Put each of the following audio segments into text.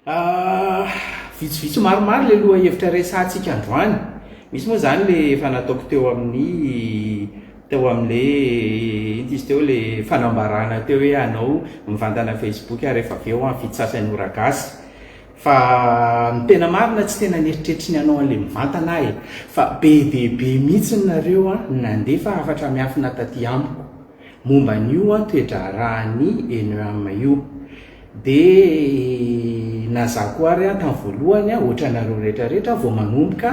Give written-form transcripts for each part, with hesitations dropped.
Vitsivitsy maromaro ilay lohahevitra resahantsika androany. Misy moa izany ilay efa nataoko teo amin'ny teo amin'ilay inona izy teo ilay fanambarana teo hoe hanao mivantana Facebook aho rehefa avy eo amin'ny fitsasany ora gasy. Fa ny tena marina tsy tena nieritreritry ny hanao an'ilay mivantana aho e. Fa be dia be mihitsy nareo nandefa hafatra miafina taty amiko momba an'io toe-draharahan'ny ENEAM io. Dia na za koa ary tamin'ny voalohany ohatranareo rehetra rehetra vao manomboka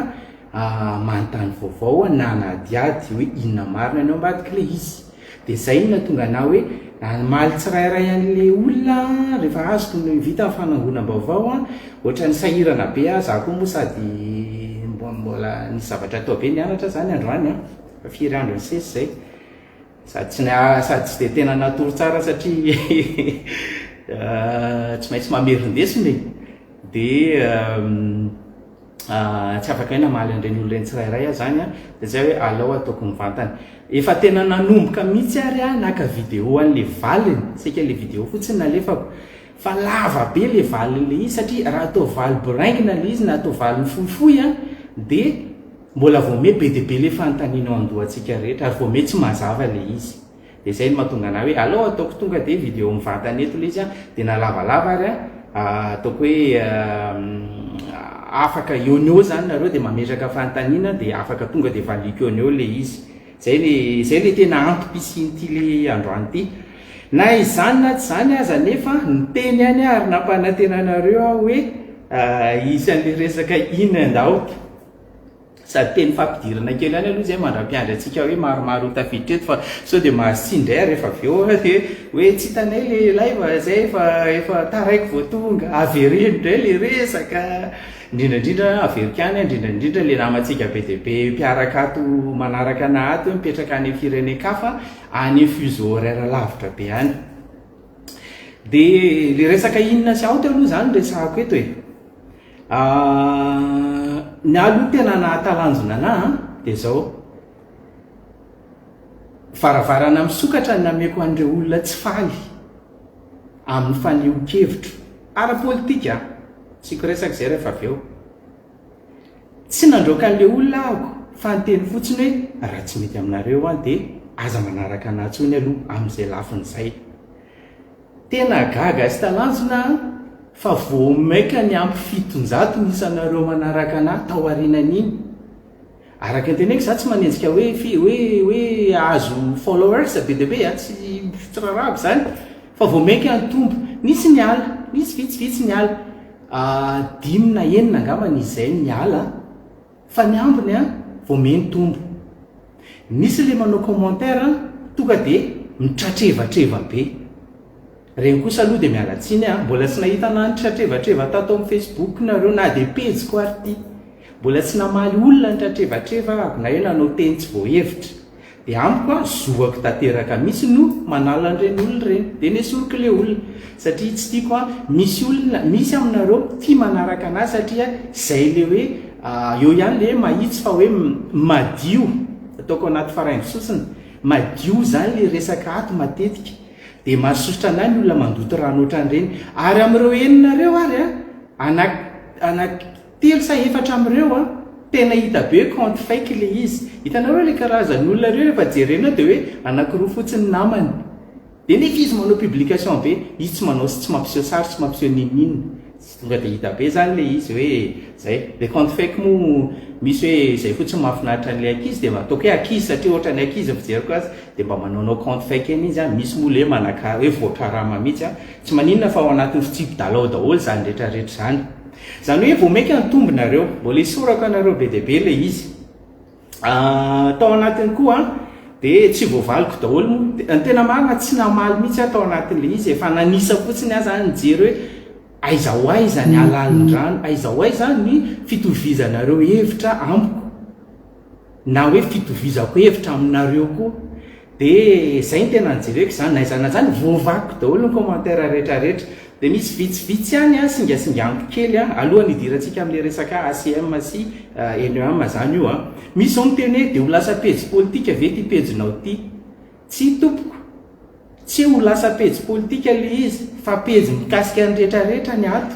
manontany vaovao na hanadihady hoe inona marina ny ao ambadik'ilay izy. Dia izay no nahatonga anah hoe namaly tsirairay an'ilay olona rehefa azoko ny vita ny fanangonam-baovao ohatran'ny sahirana be aho, za koa moa sady mbola nisy zavatra atao be nianatra zany androany an, efa firy andro nisesy izay. Sady tsy sady tsy dia tena natory tsara satria tsy maintsy mamerin-desona e. Dia tsy afaka hoe namaly an'ireny olona ireny tsirairay aho izany an, dia izay hoe alao ataoko mivantana. Efa tena nanomboka mihitsy ary aho naka vidéo an'ilay valiny, saika ilay vidéo fotsiny nalefako. Fa lava be ilay valin'ilay izy satria raha atao valy boraingina ilay izy na atao valiny fohifohy an, dia Mbola vao me be dia be le fanontaniana ao andohantsika rehetra ary vao me tsy mazava le izy. Dia izay no mahatonga anah hoe aleo ataoko tonga dia video mivantana eto le izy an, dia na lavalava ary an, ataoko hoe afaka eo no eo zany nareo dia mametraka fanontaniana dia afaka tonga dia valiako eo no eo le izy. Izay le izay le tena antom-pisian'ity le androany ity. Na izany na tsy izany aza anefa niteny ihany aho ary nampanantena anareo aho hoe hisy an'le resaka in and out. Sady teny fampidirana kely ihany aloha izay mandra-piandry antsika hoe maromaro ho tafiditra eto fa sao dia mahazo tsiny indray rehefa avy eo dia hoe tsy hitanay le live izay efa efa taraiky vao tonga, avereno indray le resaka, indrindra indrindra averiko ihany indrindra indrindra le namantsika be dia be mpiaraka ato manaraka anah ato hoe mipetraka any firenen-kafa any fuseau horaire lavitra be any. Dia le resaka inona sy out aloha izany resahako eto e. Ny ahy aloha tena nahatalanjona anah an, dia izao, varavarana misokatra ny nameko an'ireo olona tsy faly amin'ny fanehoan-kevitro ara-politika, asiako resaka izay rehefa avy eo. Tsy nandroaka an'ilay olona ahako fa niteny fotsiny hoe raha tsy mety aminareo aho dia aza manaraka anah intsony aloha amin'izay lafiny izay. Tena gaga sy talanjona aho fa vao maika niampy 700 ny isanareo manaraka anah tao aorianan'iny. Araka ny teneniko za tsy manenjika hoe fi hoe hoe hahazo followers be dia be a, tsy tsy rarahako izany fa vao mainka nitombo. Nisy niala, nisy vitsivitsy niala, dimy na enina angambany izay niala fa ny ambiny a vao miha nitombo. Misy le manao commentaire tonga dia mitratrevatreva be. Reny kosa aloha dia miala tsiny a, mbola tsy nahita na nitratrevatreva tato amin'ny Facebook nareo na dia pejiko ary ity. Mbola tsy namaly olona nitratrevatreva ahako na hoe nanao teny tsy voahevitra. Dia amiko a, zoako tanteraka mihitsy no manala an'ireny olona ireny. Dia nesoriko ilay olona. Satria tsy tiako a, misy olona, misy aminareo tia manaraka an'ahy satria izay ilay hoe eo ihany ilay hoe mahitsy fa hoe madio, ataoko anaty faraingo sosona, madio izany ilay resaka ato matetika. Dia mahasosotra an'ahy ny olona mandoto rano ohatran'ireny. Ary amin'ireo enina ireo ary a, anak, anak, Telo sa efatra amin'ireo an! Tena hita be hoe compte fake ilay izy. Hitanareo ilay karazan'olona ireo rehefa jerena eo dia hoe anankiroa fotsiny ny namany. Dia nefa izy manao publication be, izy tsy manao tsy mampiseho sary, tsy mampiseho n'inon'inona. Tsy tonga dia hita be izany ilay izy hoe izay. Ilay compte fake moa misy hoe izay fotsiny mahafinaritra an'ilay ankizy dia mba ataoko hoe ankizy satria ohatran'ny ankizy ny fijeriko azy dia mba manaonao compte fake eny izy an. Misy moa ilay hoe manakara hoe voakarama mihitsy an. Tsy maninona fa ao anatin'ny fitsipi-dalao daholo izany rehetrarehetra izany. Izany hoe vao mainka nitombo nareo. Mbola esorako anareo be dia be ilay izy. Tao anatiny koa dia tsy voavaliko daholo moa. Ny tena marina tsy namaly mihitsy aho tao anatin'ilay izy. Efa nanisa fotsiny aho izany nijery hoe aiza ho aiza ny halalin'ny-drano, aiza ho aiza ny fitovizanareo hevitra amiko. Na hoe fitovizako hevitra aminareo koa. Dia izay no tena nijereko izany, na izany na izany voavakiko daholo ny commentaire rehetra rehetra. Dia misy vitsivitsy ihany an, singasinganiko kely an, alohan'ny hidirantsika amin'ilay resaka ACM sy NEM izany io an. Misy izao miteny hoe dia ho lasa pejy politika ve ity pejinao ity? Tsia tompoko, tsy ho lasa pejy politika ilay izy fa pejy mikasika ny rehetra rehetra ny ato.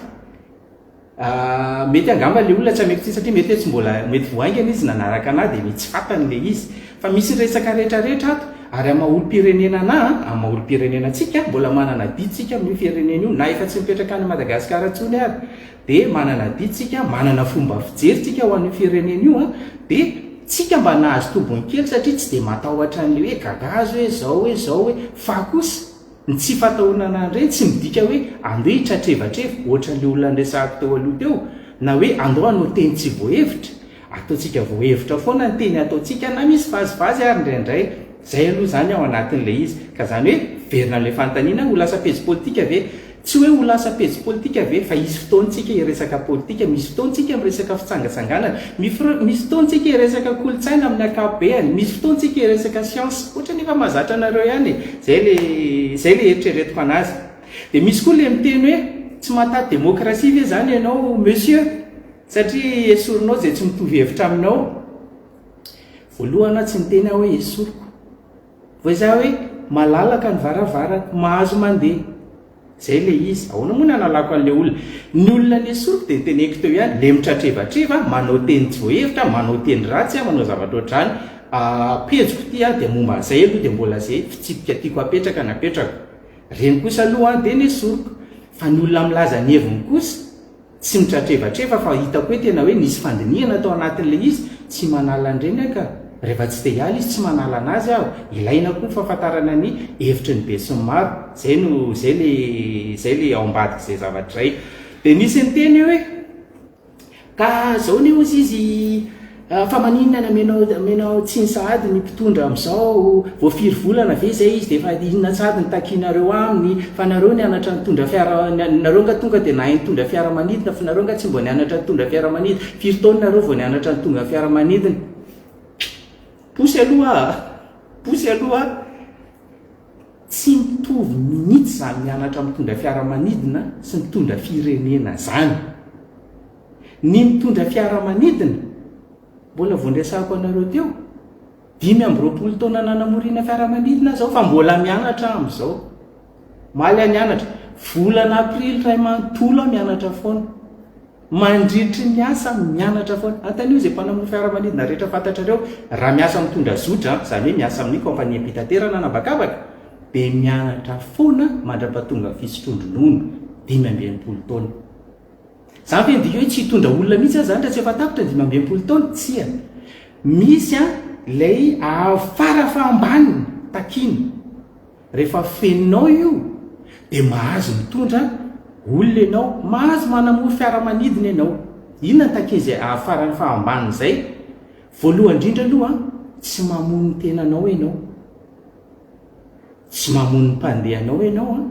Mety angamba le olona tsy ameko tsiny satria mety hoe tsy mbola mety vao haingana izy nanaraka anah dia mety tsy fantany le izy. Fa misy resaka rehetra rehetra ato ary amin'ny maha olom-pirenena anah an, amin'ny maha olom-pirenena antsika mbola manana adidy tsika amin'io firenena io na efa tsy mipetraka any Madagasikara intsony ary dia manana adidy tsika, manana fomba fijery tsika ho an'io firenena io an, dia tsika mba nahazo tombony kely satria tsy dia matahotra an'le hoe gagazo hoe zao hoe zao hoe fa kosa Ny tsy fatahorana an'ireny tsy midika hoe andeha hitratrevatreva ohatran'ilay olona niresahako teo aloha teo, na hoe andao hanao teny tsy voahevitra. Ataontsika voahevitra foana ny teny ataontsika na misy vazivazy ary indraindray. Izay aloha izany ao anatin'ilay izy. Ka izany hoe, miverina amin'ilay fanontaniana, ho lasa pejy politika ve? Tsy hoe ho lasa pejy politika ve fa hisy fotoana tsika hiresaka politika, misy fotoana tsika miresaka fitsangatsanganana, misy fotoana tsika hiresaka kolontsaina amin'ny ankapobeany, misy fotoana tsika hiresaka siansa, ohatran'ny efa mahazatra anareo ihany e, zay le zay le eritreretiko anazy. Dia misy koa le miteny hoe tsy mahataty demokrasia ve zany ianao monsieur satria esorinao izay tsy mitovy hevitra aminao. Voalohany aho tsy niteny aho hoe esoriko. Voiza hoe malalaka ny varavarako, mahazo mandeha. Zay le izy. Ahoana moa ny hanalako an'le olona? Ny olona nesoriko dia noteneniko teo ihany, le mitratrevatreva, manao teny tsy voahevitra, manao teny ratsy, manao zavatra ohatr'izany. Pejiko ity dia momba an'izay aloha dia mbola ze fitsipika tiako hapetraka no apetrako. Reny kosa aloha dia nesoriko. Fa ny olona milaza ny heviny kosa, Tsy mitratrevatreva fa hitako hoe tena hoe nisy fandinihana tao anatin'ilay izy, tsy manala an'ireny aho ka. Rehefa tsy te hiala izy tsy manala an'azy aho, ilaina koa ny fahafantarana ny hevitry ny besinimaro, zay no zay le zay le ao ambadik'izay zavatra izay. Dia nisy niteny hoe ka zao anie hozy izy Fa maninona ny amenao amenao tsiny sahady ny mpitondra amizao, vao firy volana ve zay izy de efa inona sahady ny takinareo aminy, fa nareo nianatra nitondra fiara nareo nga tonga de nahay nitondra fiaramanidina fa nareo nga tsy mbo nianatra nitondra fiaramanidina, firy taona nareo vao nianatra nitonga fiaramanidina? Posy aloha a! Posy aloha a! Tsy mitovy mihitsy zany mianatra mitondra fiaramanidina sy mitondra firenena zany. Ny mitondra fiaramanidina, mbola vao niresahako anareo teo, 25 taona nanamoriana fiaramanidina aho izao fa mbola mianatra aho amin'izao. Omaly aho nianatra, volana aprily iray manontolo aho mianatra foana. Mandritry ny asa mianatra foana. Antanio izay mpanamory fiaramanidina rehetra fantatrareo, raha miasa mitondra zotra, izany hoe miasa amin'ny kaompaniam-pitaterana an'habakabaka, dia mianatra foana mandra-pahatonga fisotroan-dronono, 65 taona. Zany ve midika hoe tsy hitondra olona mihitsy aho zany raha tsy efa tapitra ny 65 taona? Tsia. Misy an ilay fara fahambaniny takiana. Rehefa fenonao io dia mahazo mitondra olona ianao, mahazo manamory fiaramanidina ianao. Inona ny takian'izay farany fahambaniny izay? Voalohany indrindra aloha tsy mamono ny tenanao ianao. Tsy mamono ny mpandehanao ianao an!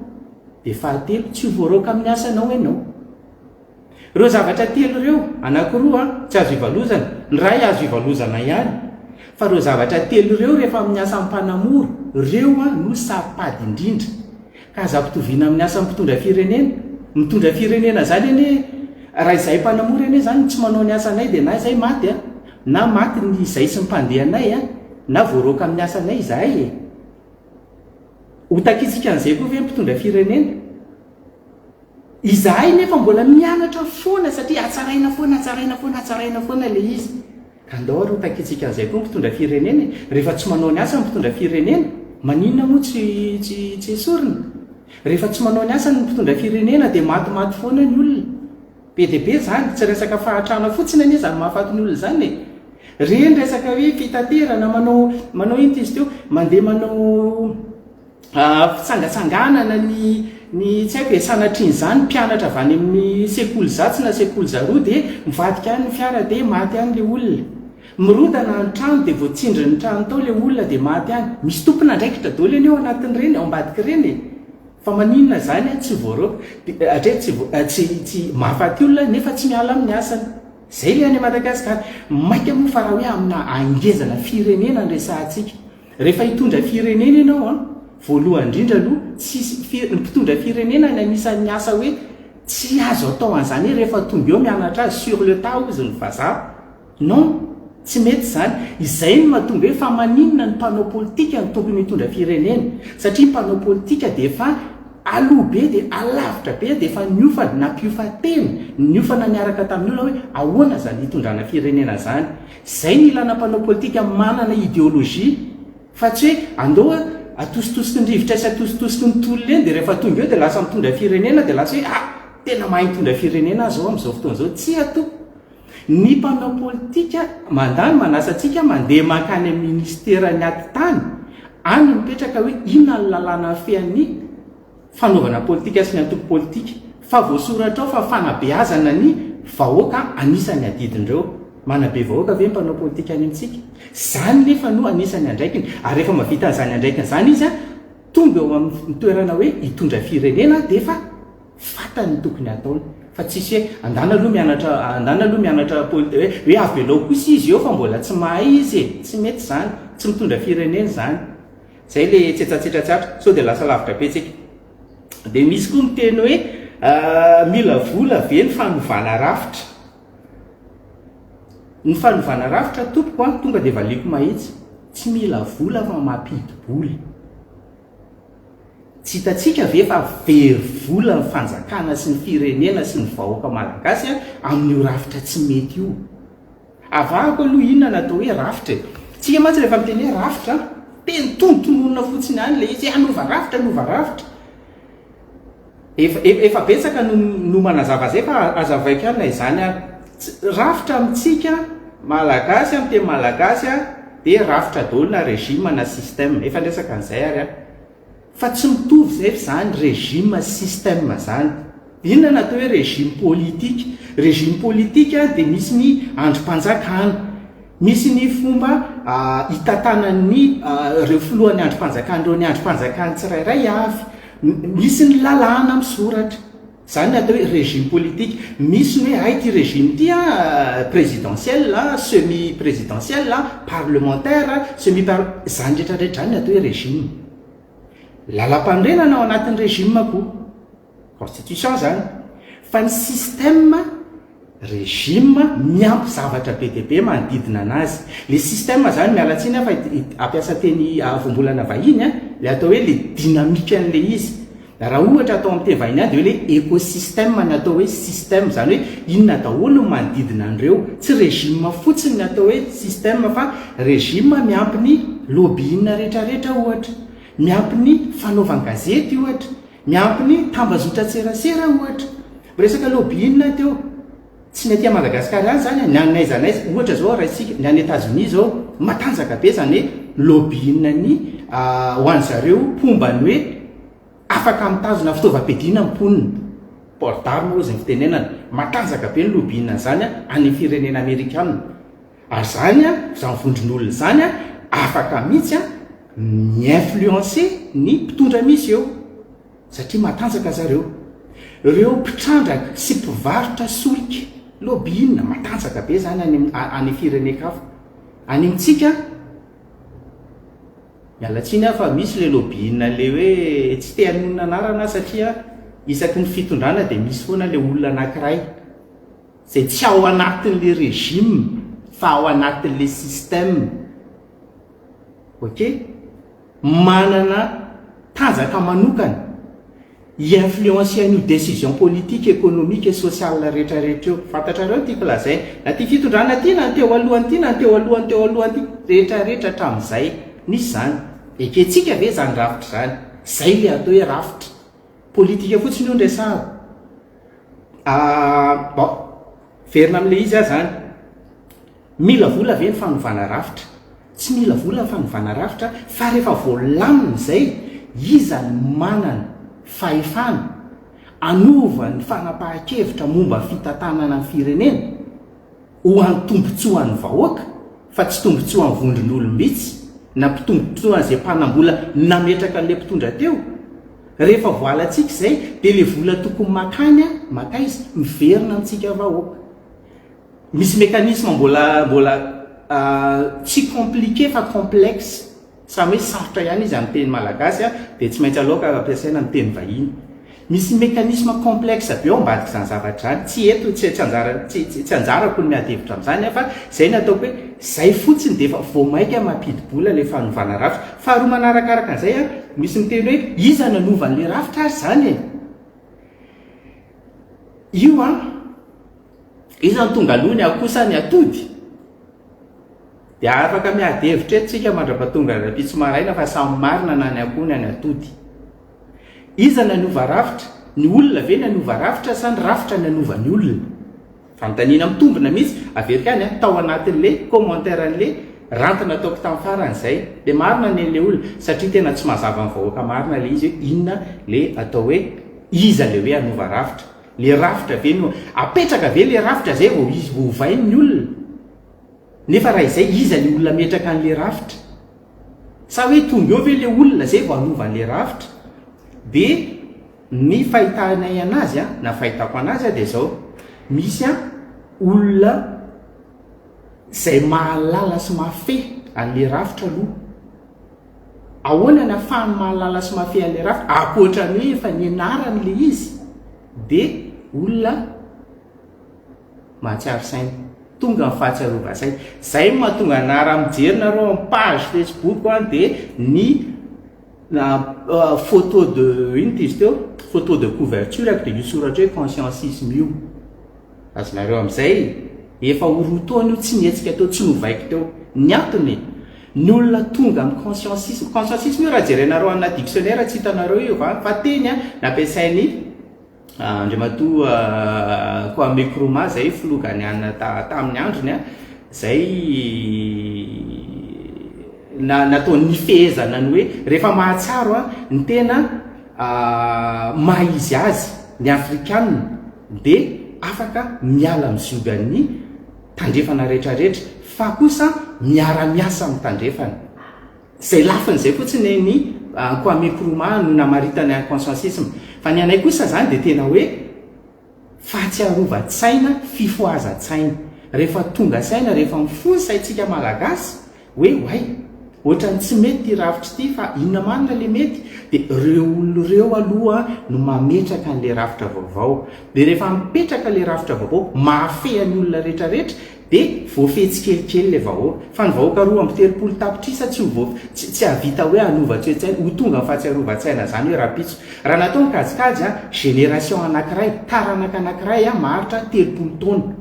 Dia fahatelo, tsy ho voaroaka amin'ny asanao ianao. Ireo zavatra telo ireo, anankiroa an, tsy azo ivalozana, ny iray azo ivalozana ihany. Fa ireo zavatra telo ireo rehefa amin'ny asan'ny mpanamory, ireo an no saro-pady indrindra. Ka aza ampitoviana amin'ny asan'ny mpitondra firenena. Mitondra firenena izany anie, raha izahay mpanamory anie izany tsy manao ny asanay dia na izahay maty an, Na maty ny izay sy ny mpandehanay a, na voaroaka amin'ny asanay izahay e! Ho takintsika an'izay koa ve ny mpitondra firenena? Izahay nefa mbola mianatra foana satria hatsaraina foana, hatsaraina foana, hatsaraina foana ilay izy. Ka andao ary ho takintsika an'izay koa ny mpitondra firenena e! Rehefa tsy manao ny asany ny mpitondra firenena, maninona moa tsy tsy tsy esorina? Rehefa tsy manao ny asany ny mpitondra firenena dia matimaty foana ny olona. Be dia be izany, tsy resaka fahantrana fotsiny anie izany mahafaty ny olona izany e! Ireny resaka hoe fitaterana, manao manao inona izy teo, mandeha manao fitsangatsanganana ny ny tsy haiko e, sanatrian'izany mpianatra avy any amin'ny sekoly zatsy na sekoly zaroa dia mivadika any ny fiara dia maty any ilay olona. Mirodana ny trano dia voatsindrin'ny trano tao ilay olona dia maty any. Misy tompon'andraikitra daholo anie ao anatin'ireny, ao ambadik'ireny e! Fa maninona zany an tsy voaroaka hatreto tsy tsy tsy mahafaty olona nefa tsy miala amin'ny asany. Zay le any Madagascar. Maika moa fa raha hoe amina hangezana firenena no resahantsika. Rehefa hitondra firenena ianao an, voalohany indrindra aloha tsisy fi ny mpitondra firenena ny anisan'ny asa hoe tsy azo atao an'izany hoe rehefa tonga eo mianatra azy sur le tas hozy ny vazaha. Non, tsy mety izany. Izay no mahatonga hoe fa maninona ny mpanao politika no tokony hitondra firenena? Satria ny mpanao politika dia efa. Aloha be dia alavitra be dia efa niofana, nampiofa-tena, niofana niaraka tamin'ny olona hoe ahoana izany hitondrana firenena izany. Izay no ilana mpanao politika manana ideologie fa tsy hoe andao atositosiky ny rivotra sy atositosiky ny tolona eny dia rehefa tonga eo dia lasa mitondra firenena dia lasa hoe ah tena mahay mitondra firenena aho izao amin'izao fotoana izao. Tsia tompoko. Ny mpanao politika mandany manasa antsika mandeha mankany amin'ny ministeran'ny atitany, any no mipetraka hoe inona ny lalàna mifehy ny fanaovana politika sy ny antoko politika, fa voasoratra ao fa fanabeazana ny vahoaka anisan'ny adidin'ireo. Manabe vahoaka ve ny mpanao politika any amintsika? Izany nefa no anisan'ny andraikiny, ary rehefa mahavita an'izany andraikiny izany izy, tonga eo amin'ny toerana hoe hitondra firenena dia efa Fantany ny tokony hataony fa tsisy hoe andana aloha mianatra andana aloha mianatra poli hoe hoe avelao kosa izy eo fa mbola tsy mahay izy e! Tsy mety izany, tsy mitondra firenena izany. Zay le tsetsatsetra tsy atra, sao dia lasa lavitra be tsika. Dia misy koa miteny hoe mila vola ve ny fanovana rafitra? Ny fanovana rafitra tompoko an, tonga dia valiako mahitsy, tsy mila vola fa mampidi-bola. Tsy hitantsika ve fa very vola ny fanjakana sy ny firenena sy ny vahoaka malagasy amin'io rafitra tsy mety io? Avahako aloha inona no atao hoe rafitra e! Tsika mantsy rehefa miteny hoe rafitra, teny tonontononina fotsiny ihany ilay izy hoe hanova rafitra, hanova rafitra. Efa efa betsaka no no manazava izay fa azavaiko ihany na izany ary. Rafitra amintsika malagasy amin'ny teny malagasy dia rafitra daholo na régime na système. Efa niresaka an'izay ary aho. Fa tsy mitovy nefa izany régime sy système izany. Inona no atao hoe régime politique? Régime politique dia misy ny andrim-panjakana, misy ny fomba hitantanan'ny ireo filohan'ny andrim-panjakana ireo ny andrim-panjakana tsirairay avy, misy ny lalàna misoratra. Izany ny atao hoe régime politique. Misy ny hoe hay ity régime ity an, présidentiel, semi présidentiel, parlementaire, semi par, izany rehetra rehetra izany ny atao hoe régime. Lalampanorenana ao anatin'ny régime koa. Constitution izany. Fa ny système Régime miampy zavatra be dia be manodidina anazy. Le système zany, miala tsiny aho fa hampiasa teny voambolana vahiny an, le atao hoe le dynamique an'le izy. Raha ohatra atao amin'ny teny vahiny ihany dia hoe le écosystème ny atao hoe système, zany hoe inona daholo ny manodidina an'ireo. Tsy régime fotsiny ny atao hoe système fa régime miampy ny lobbying rehetrarehetra ohatra, miampy ny fanaovan-gazety ohatra, Miampy ny tambazotran-tserasera ohatra. Miresaka lobbying aho teo. Tsy ny aty Madagascar ihany izany e, ny any n'aiza n'aiza. Ohatra izao raisintsika, ny any Etazonia izao, matanjaka be izany hoe lobbying ny ho an'zareo mpomba ny hoe afaka mitazona fitaovam-piadiana ny mponina. Port d'armes hozy ny fitenenana. Matanjaka be ny lobbying an'izany any amin'ny firenena amerikana. Ary izany, izany vondron'olona izany afaka mihitsy mi-influencer ny mpitondra misy eo, satria matanjaka zareo. Ireo mpitrandraka sy mpivarotra solika, lobbying, matanjaka be izany any any firenen-kafa. Any amintsika, miala tsiny aho fa misy ilay lobbying ilay hoe tsy te hanonona anarana aho satria isaky ny fitondrana dia misy foana ilay olona anankiray. Izay tsy ao anatin'le régime fa ao anatin'le système. Ok? Manana tanjaka manokana hi-influencer an'io décision politique, économique et sociale rehetra rehetra io. Fantatrareo ny tiako lazaina. Na ty fitondrana ty na ny teo alohany ty na ny teo alohany teo alohany ty, rehetra rehetra hatramin'izay. Nisy izany. Ekentsika ve izany rafitra izany? Izay le atao hoe rafitra. Politika fotsiny io no resahako. Ah, bon, verina amin'ilay izy aho izany. Mila vola ve ny fanovana rafitra? Tsy mila vola ny fanovana rafitra fa rehefa voalamina izay, iza no manana fahefana hanova ny fanapahan-kevitra momba ny fitantanana ny firenena? Ho an'ny tombontsoan'ny vahoaka fa tsy tombontsoan'ny vondron'olom-bitsy na mpitombotsoan'izay mpanambola nametraka an'ilay mpitondra teo. Rehefa voalantsika izay dia ilay vola tokony makany makaiza? Miverina amintsika vahoaka. Misy mécanisme mbola mbola tsy compliqué fa complexe. Samy hoe sarotra ihany izy amin'ny teny malagasy dia tsy maintsy aloaka ampiasaina ny teny vahiny. Misy mécanisme complexe be ao ambadik'izany zavatra izany, tsy eto, tsy tsy anjara, tsy tsy anjarako ny miady hevitra amin'izany fa izay no ataoko hoe izay fotsiny dia efa vao mainka mampidi-bola ilay fanovana rafitra. Faharoa manarakaraka an'izay an, misy miteny hoe iza nanova an'ilay rafitra ary izany e? Io an, iza no tonga aloha ny akoho sa ny atody? Dia afaka miady hevitra eto tsika mandrapatonga rahampitso maraina fa samy marina na ny akoho na ny atody. Iza nanova rafitra? Ny olona ve nanova rafitra sa ny rafitra nanova ny olona? Fanontaniana mitombina mihitsy, averiko ihany an, tao anatin'le commentaire an'le ranty nataoko tamin'ny farany izay. Le marina ny an'le olona, satria tena tsy mazava amin'ny vahoaka marina le izy hoe inona le atao hoe iza le hoe hanova rafitra? Le rafitra ve no, apetraka ve le rafitra zay vao izy vao ovainy ny olona? Nefa raha izay iza le olona ametraka an'le rafitra? Sa hoe tonga eo ve le olona zay vao hanova an'le rafitra? De ny fahitanay anazy an, na fahitako anazy an de zao, misy an olona zay mahalala sy mahafehy an'le rafitra aloha. Ahoana ny ahafahany mahalala sy mahafehy an'le rafitra? Ankoatra ny hoe efa nianarany le izy de olona Mahatsiaro saina. Tonga ny fahatsiarovan-tsaina. Zay no mahatonga anah raha mijery nareo am page Facebook an de ny photo de ino ty izy teo? Photo de couverture-ko de io soratra hoe consciencisme io. Azonareo amizay? Efa ho roa taona io tsy nihetsika teo, tsy novaiko teo. Ny antony, ny olona tonga am consciencisme, consciencisme io raha jerenareo anaty dictionnaire tsy hitanareo io fa teny nampiasain'i Andriamatoa Kwame Nkrumah izay filoha Ghaneana tamin'ny androny, izay nataony nifehezana ny hoe rehefa mahatsiaro ny tena maha izy azy ny Afrikana dia afaka miala amin'ny ziogan'ny tandrefana rehetrarehetra fa kosa miara-miasa amin'ny tandrefana. Izay lafiny izay fotsiny ny Kwame Nkrumah no namaritany an'i consciencisme. Fa ny anay kosa izany dia tena hoe fahatsiarovan-tsaina, fifohazan-tsaina. Rehefa tonga saina, rehefa mifoha ny saintsika Malagasy hoe oay, ohatran'ny tsy mety ity rafitra ity fa inona marina ilay mety? Dia ireo olona ireo aloha no mametraka an'ilay rafitra vaovao. Dia rehefa mipetraka ilay rafitra vaovao, mahafehy ny olona rehetrarehetra, Dia voafehy tsikelikely ilay vahoaka. Fa ny vahoaka 32 tapitrisa tsy ho voa, tsy, tsy hahavita hoe hanova toe-tsaina, ho tonga amin'ny fahatsiarovan-tsaina izany hoe rahampitso. Raha natao ny kajikajy an, génération anankiray, taranaka anankiray an, maharitra 30 taona.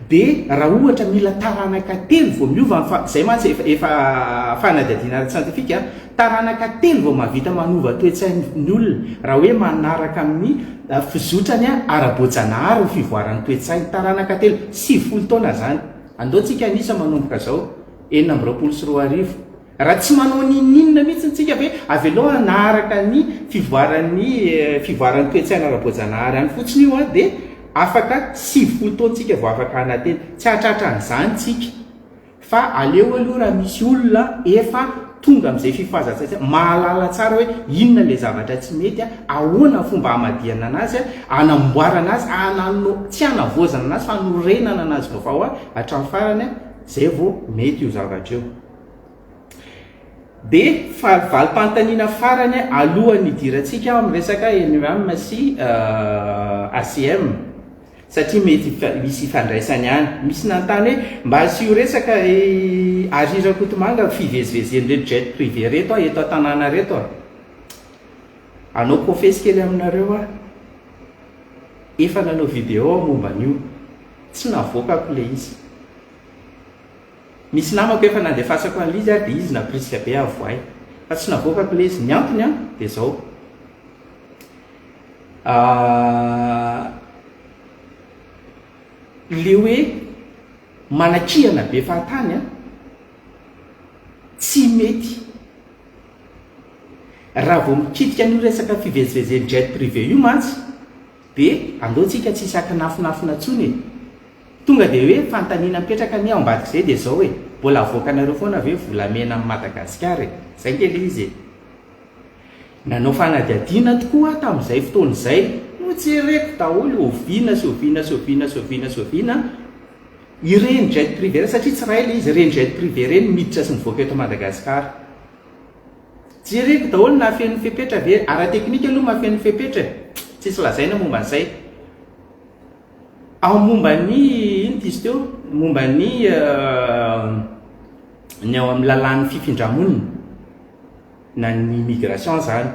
Dia raha ohatra mila taranaka telo vao miova ny fa, izay mantsy efa, efa fanadihadiana ara-tsiantifika an, taranaka telo vao mahavita manova toe-tsain'ny olona, raha hoe manaraka amin'ny Fizotrany ara-boajanahary ny fivoaran'ny toe-tsaina. Taranaka telo, 90 taona izany. Andao tsika hanisa manomboka izao, 2026. Raha tsy manao n'inon'inona mihitsy tsika ve, avelao hanaraka ny fivoaran'ny fivoaran'ny toe-tsaina ara-boajanahary any fotsiny io dia afaka 90 taona tsika vao afaka hanantena. Tsy hahatratra an'izany tsika. Fa aleo aloha raha misy olona efa tonga amin'izay fifohazan-tsaina izay, mahalala tsara hoe inona ilay zavatra tsy mety, ahoana ny fomba hamadihana anazy, hanamboarana azy, hanano, tsy hanavaozana anazy fa hanorenana anazy vaovao hatramin'ny farany, izay vao mety io zavatra io. Dia fa valim-panontaniana farany alohan'ny hidirantsika amin'ny resaka NUM sy ACM. Satria mety misy ifandraisany ihany. Misy nanontany hoe mba asio resaka i Ary Rakotomanga fivezivezen'ireto jet privé reto aho eto an-tanàna reto a. Hanao kofesy kely aminareo aho. Efa nanao vidéo aho momba an'io. Tsy navoakako ilay izy. Misy namako efa nandefasako an'ilay izy ary dia izy nampirisika be avoahy. Fa tsy navoakako ilay izy. Ny antony an, dia izao. Le hoe manakihana be fahatany an, tsy mety. Raha vao mikitika an'io resaka fivezivezen'ny jet privé io mantsy dia andao tsika tsy hisy akinafinafina intsony e. Tonga dia hoe fanontaniana mipetraka anie ao ambadik'izay dia izao e, mbola avoakanareo foana ve volamena amin'i Madagasikara e? Zay nge le izy e. Nanao fanadihadiana tokoa aho tamin'izay fotoana izay. Nojereko daholo oviana sy oviana sy oviana sy oviana sy oviana ireny jet privé ireny, satria tsy iray ilay izy, ireny jet privé ireny miditra sy mivoaka eto Madagasikara. Jereko daholo na feno fepetra ve, ara-teknika aloha mahafeno fepetra e, tsisy lazaina momba an'izay. Ao momba ny, ino ty izy teo, momba ny ny ao amin'ny lalàn'ny fifindra-monina na ny immigration zany.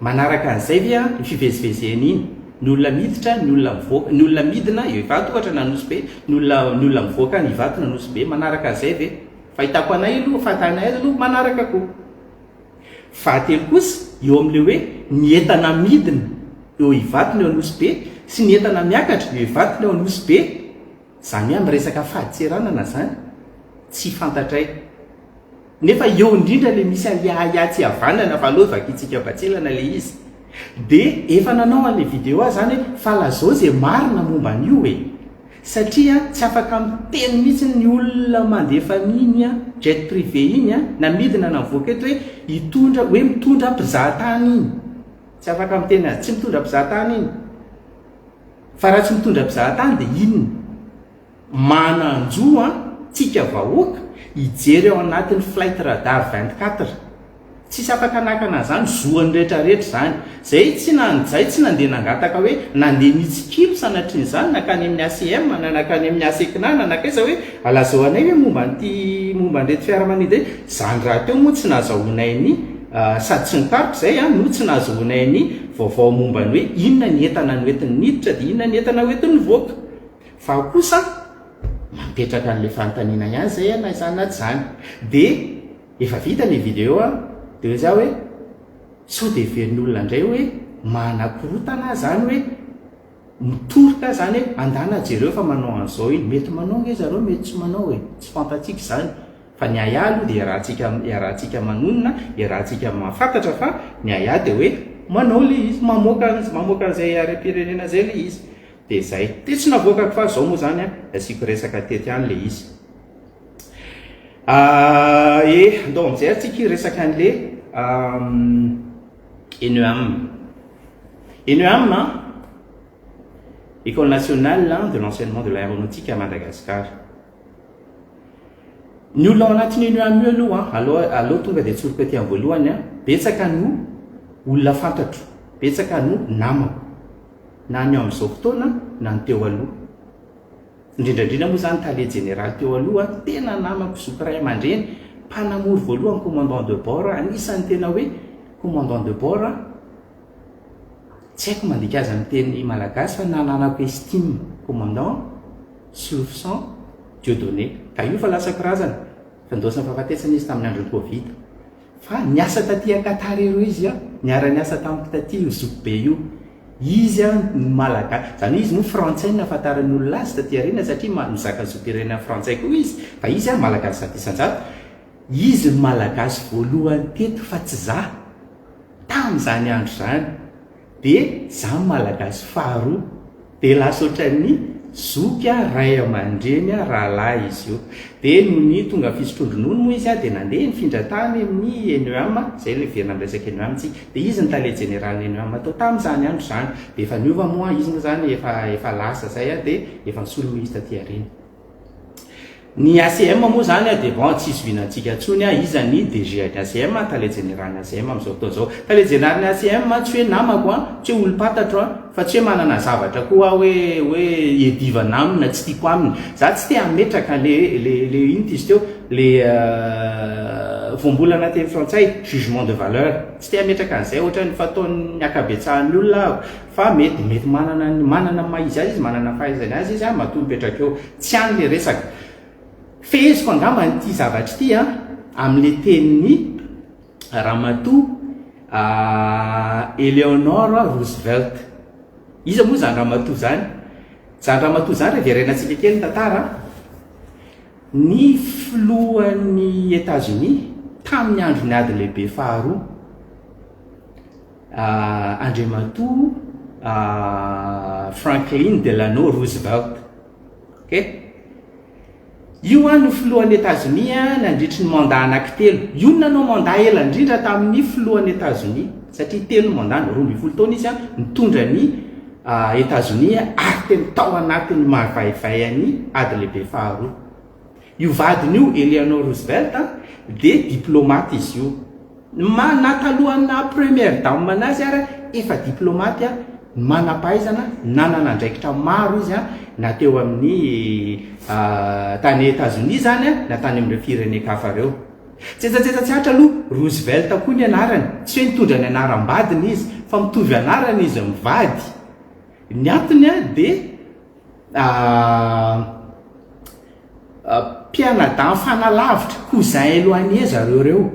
Manaraka an'izay ve an, io fivezivezena iny, ny olona miditra, ny olona mivoaka, ny olona midina eo Ivato ohatra na Nosy Be, ny olona ny olona mivoaka any Ivato na Nosy Be, manaraka an'izay ve? Fahitako anay aloha, fahitanay azy aloha manaraka koa. Fahatelo kosa, eo amin'ilay hoe ny entana midina eo Ivato na eo Nosy Be sy ny entana miakatra eo Ivato na eo Nosy Be, izany hoe amin'ny resaka fadintseranana izany, tsy fantatray. Nefa eo indrindra le misy an'le ahiahy tsy havanana fa aleo vakintsika batsilana le izy. De efa nanao an'le video aho zany hoe fa lazao ze marina momba an'io e! Satria tsy afaka miteny mihitsy ny olona mandefa an'iny jet privé iny na midina na mivoaka eto hoe hitondra hoe mitondra mpizaha tany iny. Tsy afaka miteny azy. Tsy mitondra mpizaha tany iny. Fa raha tsy mitondra mpizaha tany de inona? Manan-jo an tsika vahoaka hijery ao anatin'ny flight radar 24. Tsisy afaka hanakana an'izany, zoan'ny rehetra rehetra izany. Zay tsy nan zay tsy nandeha nangataka hoe nandeha nitsikilo sanatrian'izany nankany amin'ny ACM na nankany amin'ny ASECNA na nankaiza hoe alazao anay hoe momba an'ity momba an'ireto fiaramanidina ireto. Izany rahateo moa tsy nahazahoanay ny sady tsy nitariko izay an no tsy nahazahoanay ny vaovao momba ny hoe inona ny entana noentiny niditra dia inona ny entana hoentiny nivoaka. Fa aho kosa mametraka an'ilay fanontaniana ihany izay na izany na tsy izany. Dia efa vita ilay video an, dia hoy izaho hoe sao dia heverin'ny olona indray hoe manakorotana aho izany hoe mitoroka aho izany hoe andana jereo fa manao an'izao iny. Mety manao ange zareo mety tsy manao e, tsy fantatsika izany. Fa ny ahiahy aloha dia iarahantsika iarahantsika manonona, iarahantsika mahafantatra fa ny ahiahy dia hoe manao ilay izy, mamoaka mamoaka an'izay harem-pirenena izay ilay izy. Dia zay. Dia tsy navoakako fa zao moa zany an, asiako resaka teto ihany le izy. Ah, eh, andao amin'izay ary tsika hiresaka an'le ENEAM. ENEAM an, École nationale de l'enseignement de l'aéronautique à Madagascar. Ny olona ao anatin'ny ENEAM io aloha an, aloha aloha tonga dia tsoriko aty am-boalohany an, betsaka no olona fantatro, betsaka no namako. na ny amin'izao fotoana na ny teo aloha. Indrindra indrindra moa izany tale jeneraly teo aloha, tena namako zoky ray aman-dreny, mpanamory voalohany commandant de bord, anisan'ny tena hoe commandant de bord, tsy haiko mandika azy amin'ny teny malagasy fa nananako estime, commandant Solofison Dieudonné, ka io fa lasa kirazana, fa ndoasan'ny fahafatesana izy tamin'ny andron'ny covid. Fa niasa taty a Qatar ireo izy an, niara-niasa tamiko taty io zoky be io. Izy an no Malagasy, izany hoe izy moa frantsay no nahafantaran'ny olona azy taty aoriana satria mizaka zom-pirenena frantsay koa izy, fa izy an Malagasy 100%. Izy no Malagasy voalohany teto fa tsy za, tamin'izany andro izany. Dia za Malagasy faharoa. Dia lasa ohatran'ny zoky a, ray aman-dreny a, rahalahy izy io. Dia nony tonga fisotroan-dronono moa izy a, dia nandeha nifindra tany amin'ny ENEAM, izay ilay miverina amin'ny resaka ENEAM tsika. Dia izy no tale jeneralin'ny ENEAM tao tamin'izany andro izany. Dia efa niova moa izy moa izany efa efa lasa izay a, dia efa nisolo moa izy taty aoriana. Ny ACM moa izany dia bon tsy zohiana antsika intsony iza ny DG an'ny ACM, tale jeneralin'ny ACM amin'izao fotoana izao. Tale jeneralin'ny ACM tsy hoe namako an, tsy hoe olom-pantatro an, fa tsy hoe manana zavatra koa aho hoe hoe iadivana aminy na tsy tiako aminy. Za tsy te hametraka le le le inona izy teo le voambolana teny frantsay jugement de valeur. Tsy te hametraka an'izay ohatran'ny fataon'ny ankabetsahan'ny olona aho. Fa mety mety manana ny manana ny maha izy azy izy, manana ny fahaizany azy izy an, matoa mipetraka eo. Tsy any le resaka. Feheziko angamba ity zavatra ity an, amin'le tenin'i Ramatoa Eleanor Roosevelt. Iza moa izany ramatoa izany? Izany ramatoa izany raha hiverenantsika kely ny tantara an, ny filohan'i Etazonia tamin'ny andron'ny ady lehibe faharoa. Andriamatoa Franklin Delano Roosevelt. Ok. Io no filohan'i Etazonia nandritry ny mandat anankitelo. Io no nanao mandat ela indrindra tamin'ny filohan'i Etazonia, satria telo ny mandat-ny, 12 taona izy nitondra ny Etazonia ary tena tao anatin'ny mahavaivay an'ny ady lehibe faharoa. Io vadiny io, Eleanor Roosevelt, dia diplomate izy io. Ma, na talohan'ny naha première dame anazy ara efa diplomaty manam-pahaizana, nanana andraikitra maro izy na teo amin'ny tany Etazonia izany na tany amin'ireo firenen-kafa ireo. Tsetsatsetsa tsy atra aloha, Roosevelt koa ny anarany, tsy hoe nitondra ny anaram-badiny izy fa mitovy anarana izy mivady. Ny antony dia Mpianadahy mifanalavitra, cousin éloigné zareo ireo.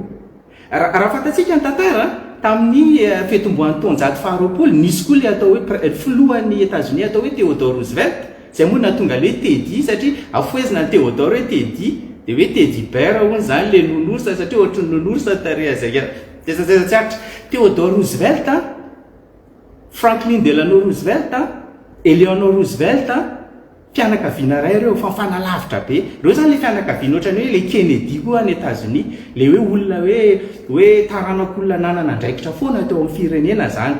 Raha fantatsika ny tantara, tamin'ny fitomboan'ny taonjato faharoapolo, nisy koa ilay atao hoe filohan'i Etazonia atao hoe Theodore Roosevelt, izay moa nahatonga ilay hoe Teddy satria afohezina ny Theodore hoe Teddy, dia hoe Teddy Bear hono izany ilay nounours satria ohatry ny nounours ny tarehy izay. Tsetsatsetsa tsy aritra. Theodore Roosevelt. Franklin Delano Roosevelt, Eleanor Roosevelt, fianakaviana iray ireo, fa mifanalavitra be. Ireo izany ilay fianakaviana ohatran'ny hoe ilay Kennedy koa any Etazonia, ilay hoe olona hoe hoe taranak'olona nanana andraikitra foana teo amin'ny firenena izany.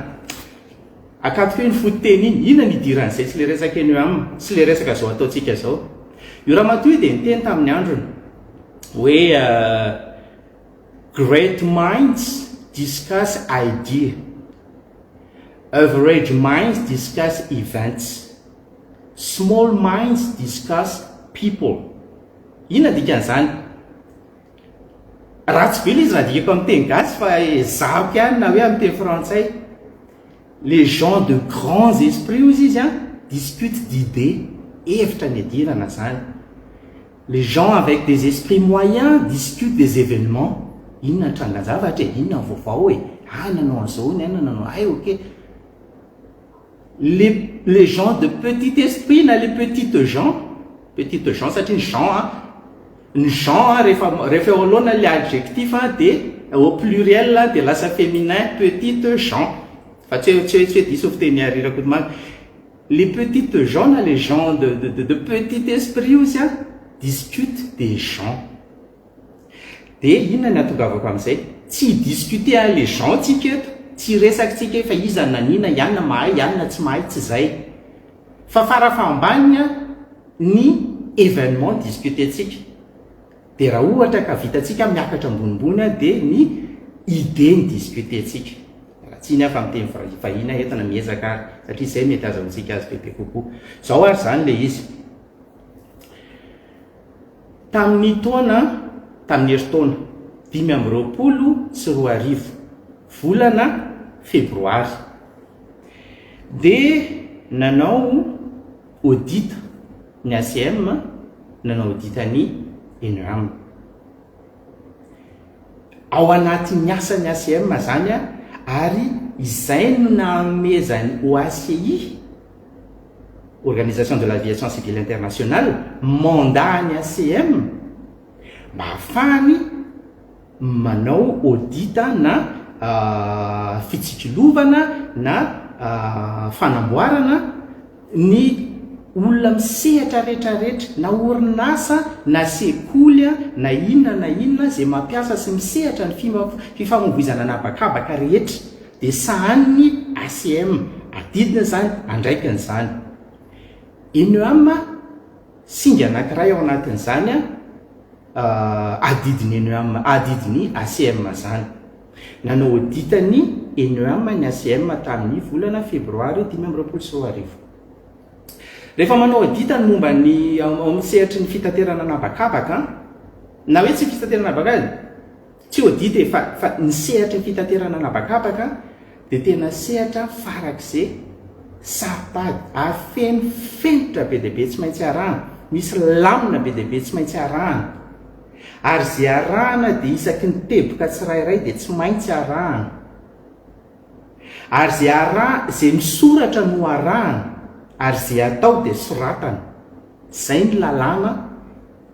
Akatoka eo iny fototeny iny, inona no idiran'izay sy ilay resaka eny am, sy ilay resaka izao ataontsika izao. Io ramatoa io dia niteny tamin'ny androny hoe Great minds discuss idea, average minds discuss events, small minds discuss people. Inona dikan'izany? Ratsy be ilay izy raha adikako amin'ny teny gasy fa ezahako ihany na hoe amin'ny teny frantsay. Les gens de grands esprits hozy izy an, discutent d'idées, hevitra niadirana zany. Les gens avec des esprits moyens discutent des événements, inona ny trangan-javatra e, inona ny vaovao e, ah nanao an'izao hono, ah nanao, hay ok. Les les gens de petit esprit na les petites gens, petites gens satria ny gens an, ny gens an rehefa rehefa eo anoloana ilay adjectif an dia au pluriel dia lasa féminin petites gens, fa tsy hoe tsy hoe tsy hoe diso fiteny Harry Rakotomanga. Les petites gens na les gens de de de petit esprit ozy an discutent des gens. Dia inona ny hatongavako amin'izay? Tsy hi-discuter an les gens tsika eto, tsy hiresaka tsika hoe fa iza no nanina, i anona mahay, i anona tsy mahay, tsy izay. Fa farafahambaniny an ny événement discuter-tsika. Dia raha ohatra ka vitantsika miakatra ambonimbony an dia ny idée no discuter-tsika. Miala tsiny aho fa miteny vahiny aho eto na miezaka ary satria izay mety azahoantsika azy bebe kokoa. Izao ary izany ilay izy. Tamin'ny taona, tamin'ny herintaona 2025, volana febroary, dia nanao audit ny ACM, nanao audit ny ENRAM. Ao anatin'ny asan'ny ACM izany ary izay no nahamezan'ny OACI, Organisation de l'Aviation Civile Internationale, mandat ny ACM mba hahafahany manao audit na fitsikilovana na fanamboarana ny olona misehatra retraretra na orinasa na sekoly na inona na inona izay mampiasa sy misehatra ny fifamoivoizana an'habakabaka rehetra dia sahanin'ny ACM, adidiny izany, andraikiny izany. ENEAM, singa anankiray ao anatin'izany adidin'ny ENEAM, adidin'ny ACM izany. Nanao audit ny ENEAM ny ACM tamin'ny volana febroary 2025. Rehefa manao audit ny momba ny ao amin'ny sehatry ny fitaterana an'habakabaka, na hoe tsy fitaterana an'habakabaka, tsy audit e, fa fa ny sehatry ny fitaterana an'habakabaka dia tena sehatra farak'izay saro-pady ary feno fenitra be dia be tsy maintsy arahana, misy lamina be dia be tsy maintsy arahana. Ary izay arahana dia isaky ny teboka tsirairay dia tsy maintsy arahana. Ary izay araha, izay misoratra no arahana, ary izay atao dia soratana. Izay ny lalàna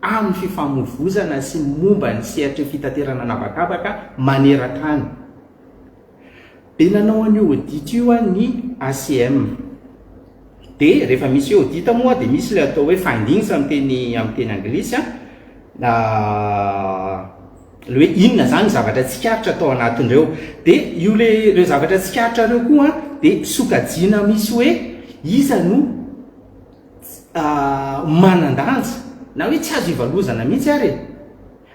amin'ny fifamoivozana sy momba ny sehatry ny fitaterana an'habakabaka maneran-tany. Dia nanao an'io audit io ny ACM. Dia rehefa misy hoe audit moa dia misy ilay atao hoe findings amin'ny teny amin'ny teny anglisy an. Ilay hoe inona izany ny zavatra tsikaritra tao anatin'ireo. Dia io le ireo zavatra tsikaritra ireo koa dia sokajiana misy hoe iza no manan-danja na hoe tsy azo ivalozana mihitsy ary e.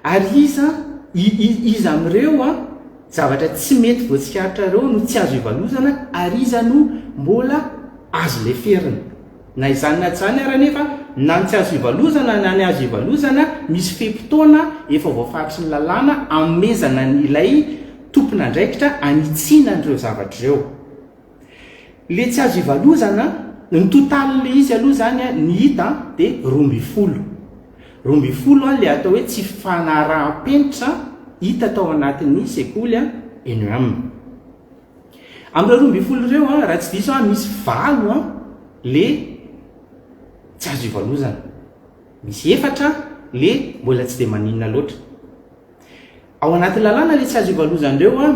Ary iza iza amin'ireo an. zavatra tsy mety voatsikaritrareo no tsy azo ivalozana ary iza no mbola azo leferina. Na izany na tsy izany ary anefa, na ny tsy azo ivalozana na ny azo ivalozana, misy fe-potoana efa voafaritry ny lalàna anomezana an'ilay tompon'andraikitra hanitsiana an'ireo zavatra ireo. Le tsy azo ivalozana, ny total le izy aloha izany ny hita dia 12. 12 le atao hoe tsy fanaraham-penitra hita tao anatin'ny sekoly ENUAM. Amin'ireo 12 ireo, raha tsy diso aho, misy valo le tsy azo ivalozana. Misy efatra le mbola tsy dia maninona loatra. Ao anaty lalàna le tsy azo ivalozana ireo,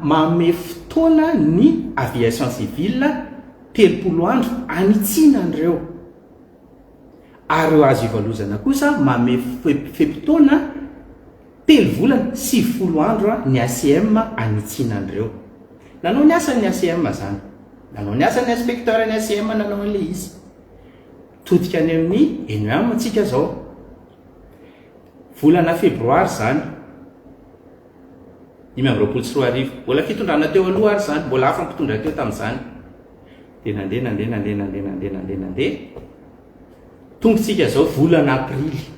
manome fotoana ny aviation civile 30 andro hanitsiana an'ireo. Ary ireo azo ivalozana kosa manome fe-potoana Telo volana, 90 andro ny ACM hanitsiana an'ireo. Nanao ny asany ny ACM zany. Nanao ny asany ny inspecteur ny ACM nanao an'ilay izy. Todika any amin'ny ENUAM tsika zao. Volana febroary zany. 2025. Mbola fitondrana teo aloha ary zany, mbola hafa ny mpitondra teo tamin'izany. Dia nandeha nandeha nandeha nandeha nandeha nandeha nandeha. Tonga tsika zao volana aprily.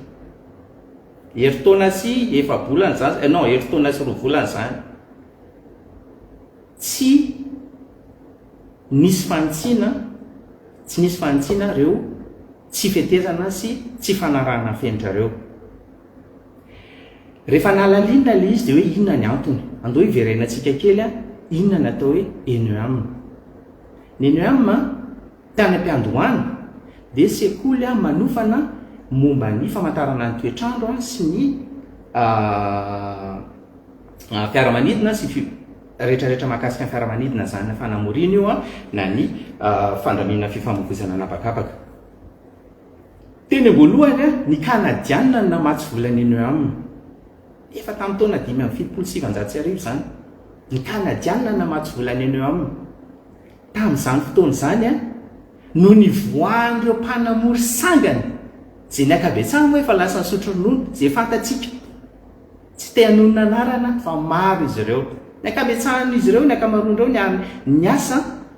Herintaona sy efa-bolana izany, eh non, herintaona sy roa volana izany. Tsy nisy fanitsiana, tsy nisy fanitsiana ireo tsy fetezana sy tsy fanarahana fenitra ireo. Rehefa nalalinina ilay izy dia hoe inona ny antony? Andao hiverenantsika kely inona ny atao hoe ENEAM. Ny ENEAM Tany am-piandohana dia sekoly manofana momba ny famantarana ny toetr'andro sy ny fiaramanidina sy fi rehetrarehetra mahakasika ny fiaramanidina izany fanamoriana io na ny fandaminana fifamoivoizana an'habakabaka. Teny am-boalohany, ny Kanadiana no namatsy vola ny ENEAM. Efa tamin'ny taona 1975 izany. Ny Kanadiana no namatsy vola ny ENEAM. Tamin'izany fotoana izany no nivoahan'ireo mpanamory sangany, izay ny ankabetsahany moa efa lasa nisotro ronono, izay fantatsika. Tsy te hanonona anarana fa maro izy ireo. Ny ankabetsahan'izy ireo, ny ankamaroan'ireo niasa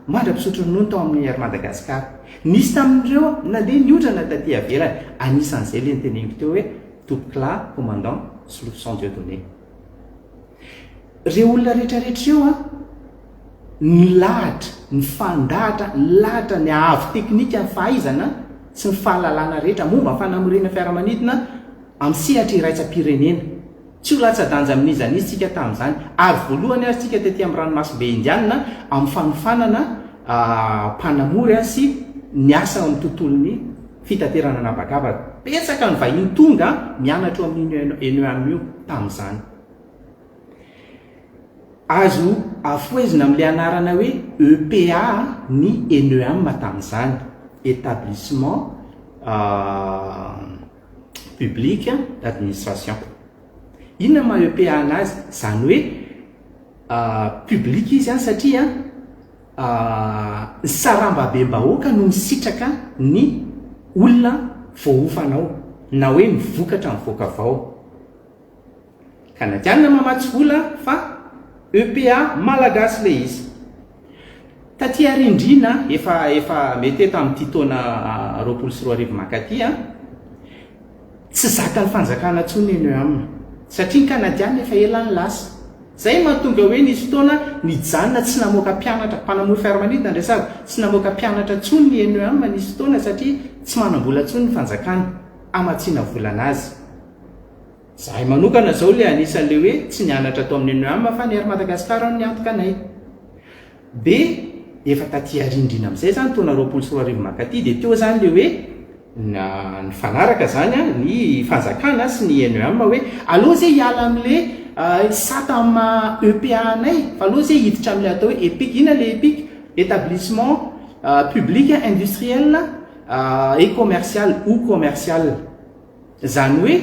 mandra-pisotro ronono tao amin'ny Air Madagascar. Nisy tamin'ireo nandeha niondrana taty ivelany, anisan'izay ilay noteneniko teo hoe Tompokolahy Commandant Solofison Dieudonné. Ireo olona rehetra rehetra ireo an, nilahatra, nifandahatra, nilahatra ny haavo teknika, ny fahaizana sy ny fahalalana rehetra momba ny fanamoriana fiaramanidina amin'ny sehatra iraisam-pirenena. Tsy ho latsa-danja amin'iza n'iza isika tamin'izany, ary voalohany ary isika tety amin'ny ranomasimbe Indiana amin'ny fanofanana mpanamory sy niasa ao amin'ny tontolon'ny fitaterana an'habakabaka. Betsaka ny vahiny tonga mianatra eo amin'io ENEAM io tamin'izany. Azo afohezina amin'ilay anarana hoe EPA ny ENEAM tamin'izany, Établissement Public d'Administration. Inona maha EPA anazy? Izany hoe public izy satria ny sarambabem-bahoaka no misitraka ny olona voaofana ao na hoe ny vokatra mivoaka avy ao. Kanadianina mamatsy vola fa EPA malagasy le izy. Taty arindrina efa efa mety hoe tamin'ity taona 2020 mankaty an, tsy zakan'ny fanjakana intsony ny ENEAM satria ny kanadianina efa ela ny lasa. Zay mahatonga hoe nisy fotoana nijanona tsy namoaka mpianatra, mpanamory fiaramanidina ny resahako, tsy namoaka mpianatra intsony ny ENEAM nisy fotoana satria tsy manam-bola intsony ny fanjakana hamatsiana vola anazy. Zahay manokana zao le anisan'le hoe tsy nianatra tao amin'ny ENEAM fa ny Air Madagascar no niantoka anay. De efa taty arindrina amizay zany taona 2020 mankaty de teo zany le hoe nifanaraka zany ny fanjakana sy ny ENEAM hoe aleo zay hiala amle sata amin'ny maha EPA anay fa aleo zay hiditra amle atao hoe EPIC. Inona le EPIC? Établissement Public Industriel et Commercial ou Commercial. Izany hoe,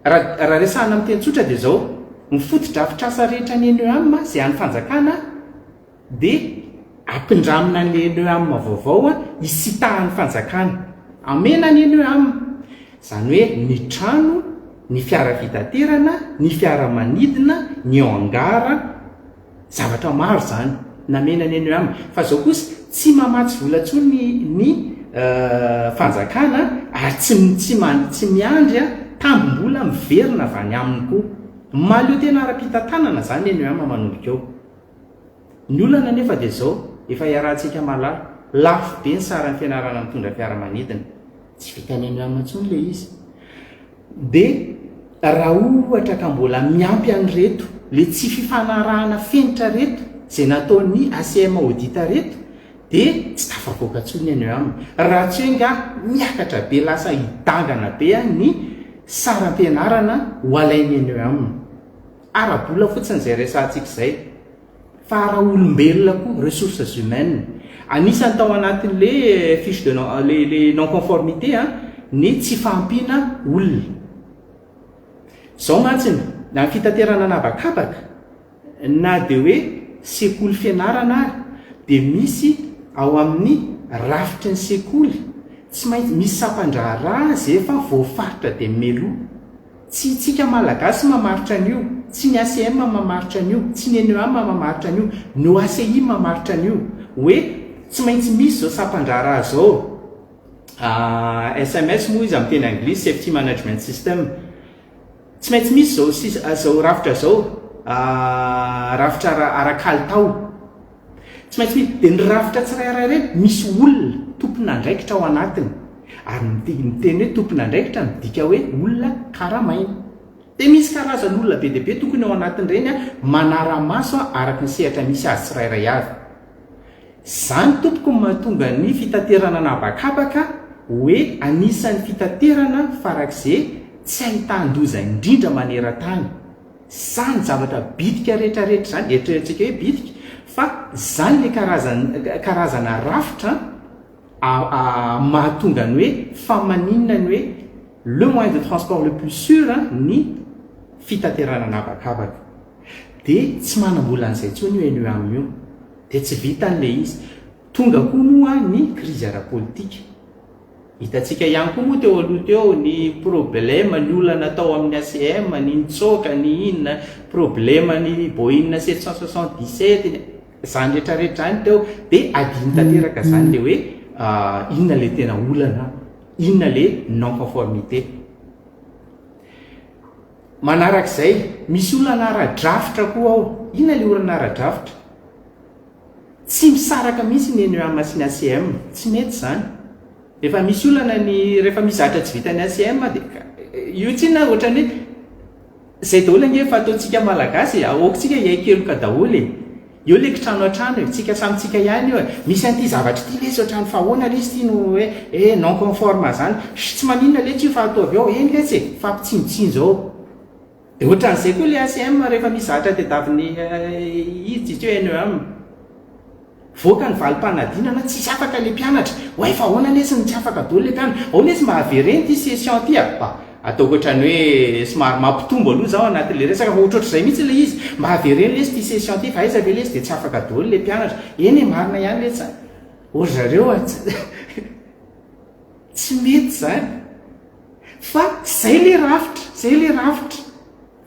raha raha resahana amin'ny teny tsotra dia izao, ny fotodrafitrasa rehetra ny ENEAM izay an'ny fanjakana dia ampindramina an'ilay ENEAM vaovao hisitahan'ny fanjakana. Amena ny ENEAM. Izany hoe ny trano. Ny fiara fitaterana, ny fiaramanidina, ny hangar, zavatra maro izany namena ny NEM. Fa izao kosa, tsy mamatsy vola intsony ny fanjakana ary tsy tsy tsy miandry tambim-bola miverina avy any aminy koa. Mahaleo tena ara-pitantanana izany ny NEM manomboka eo. Ny olana anefa dia izao, efa iarahantsika mahalala, lafo be ny saran'ny fianarana mitondra fiaramanidina. Tsy vitan'ny NEM intsony ilay izy. Dia raha ohatra ka mbola miampy an'ireto le tsy fifanarahana fenitra reto izay nataon'ny ACM audit reto dia tsy tafavoaka intsony ny NEM. Raha tsy hoe nga miakatra be lasa hidangana be ny saram-pianarana ho alain'ny NEM. Ara-bola fotsiny izay resahantsika izay. Fa ara-olombelona koa, ressources humaines. Anisan'ny tao anatin'le fiche de non, le le non conformité an, ny tsy fahampiana olona. Izao mantsy, na ny fitaterana an'habakabaka, na dia hoe sekoly fianarana ary, dia misy ao amin'ny rafitry ny sekoly, tsy maintsy misy sampan-draharaha izay efa voafaritra dia meloa. Tsy itsika Malagasy mamaritra an'io, tsy ny ACM mamaritra an'io, tsy ny NEA mamaritra an'io, ny OACI mamaritra an'io, hoe tsy maintsy misy izao sampan-draharaha izao, sms moa izy amin'ny teny anglisy, Safety Management System, tsy maintsy misy izao izao rafitra izao, rafitra ara-kalitao, tsy maintsy misy, dia ny rafitra tsirairay ireny misy olona tompon'andraikitra ao anatiny. Ary ny teny hoe tompon'andraikitra midika hoe olona karamaina. Dia misy karazan'olona be dia be tokony ao anatin'ireny manara-maso araka ny sehatra misy azy tsirairay avy. Izany tompoko no mahatonga ny fitaterana an'habakabaka hoe anisan'ny fitaterana farak'izay tsy ahitan-doza indrindra maneran-tany. Izany zavatra bitika rehetrarehetra izany, eritreretintsika hoe bitika, fa izany ilay karazana rafitra A mahatonga ny hoe fa maninona ny hoe le moyen de transport le plus sur ny fitaterana an'habakabaka. Dia tsy manam-bola an'izay intsony io NEAM io. Dia tsy vitany ilay izy. Tonga koa moa ny krizy ara-politika. Hitantsika ihany koa moa teo aloha teo ny problème, ny olana tao amin'ny ACM, ny nitsoaka, ny inona, problème ny Boeing 777, Zany rehetra rehetra zany teo de adino tanteraka zany le hoe inona le tena olana, inona le non conformité. Manarak'izay, misy olana ara-drafitra koa ao. Inona le olana ara-drafitra? Tsy misaraka mihitsy ny NEM sy ny ACM, tsy mety zany. Rehefa misy olana ny, rehefa misy zavatra tsy vitan'ny ACM de io tsinona ohatran'ny hoe Zay daholo ange efa ataontsika malagasy e, aoka-tsika hiaiky heloka daholo e. Eo le kitrano an-trano e, tsika samy tsika ihany io e. Misy an'ity zavatra ity lesy ohatran'ny fa ahoana lesy ity no hoe eh non conforme zany. Sh tsy maninona letsy io fa ataovy ao, eny letsy e, fampitsinjotsinjo ao. De ohatran'izay koa le ACM rehefa misy zavatra tediavin'ny izy izy ity hoe NEM. Voaka ny valim-panadinana, tsisy afaka le mpianatra. Oay fa ahoana lesy no tsy afaka daholo le mpianatra? Ao lesy mba avereno ity session ity a! Bah, ataoko ohatran'ny hoe somary mampitombo aloha zaho anatin'le resaka fa ohatrohatr'izay mihitsy ilay izy. Mba avereno lesy ity session ity fa aiza ve lesy dia tsy afaka daholo le mpianatra. Eny e, marina ihany letsy a! Ô ry zareo a! Tsy mety izany. Fa zay le rafitra, zay le rafitra.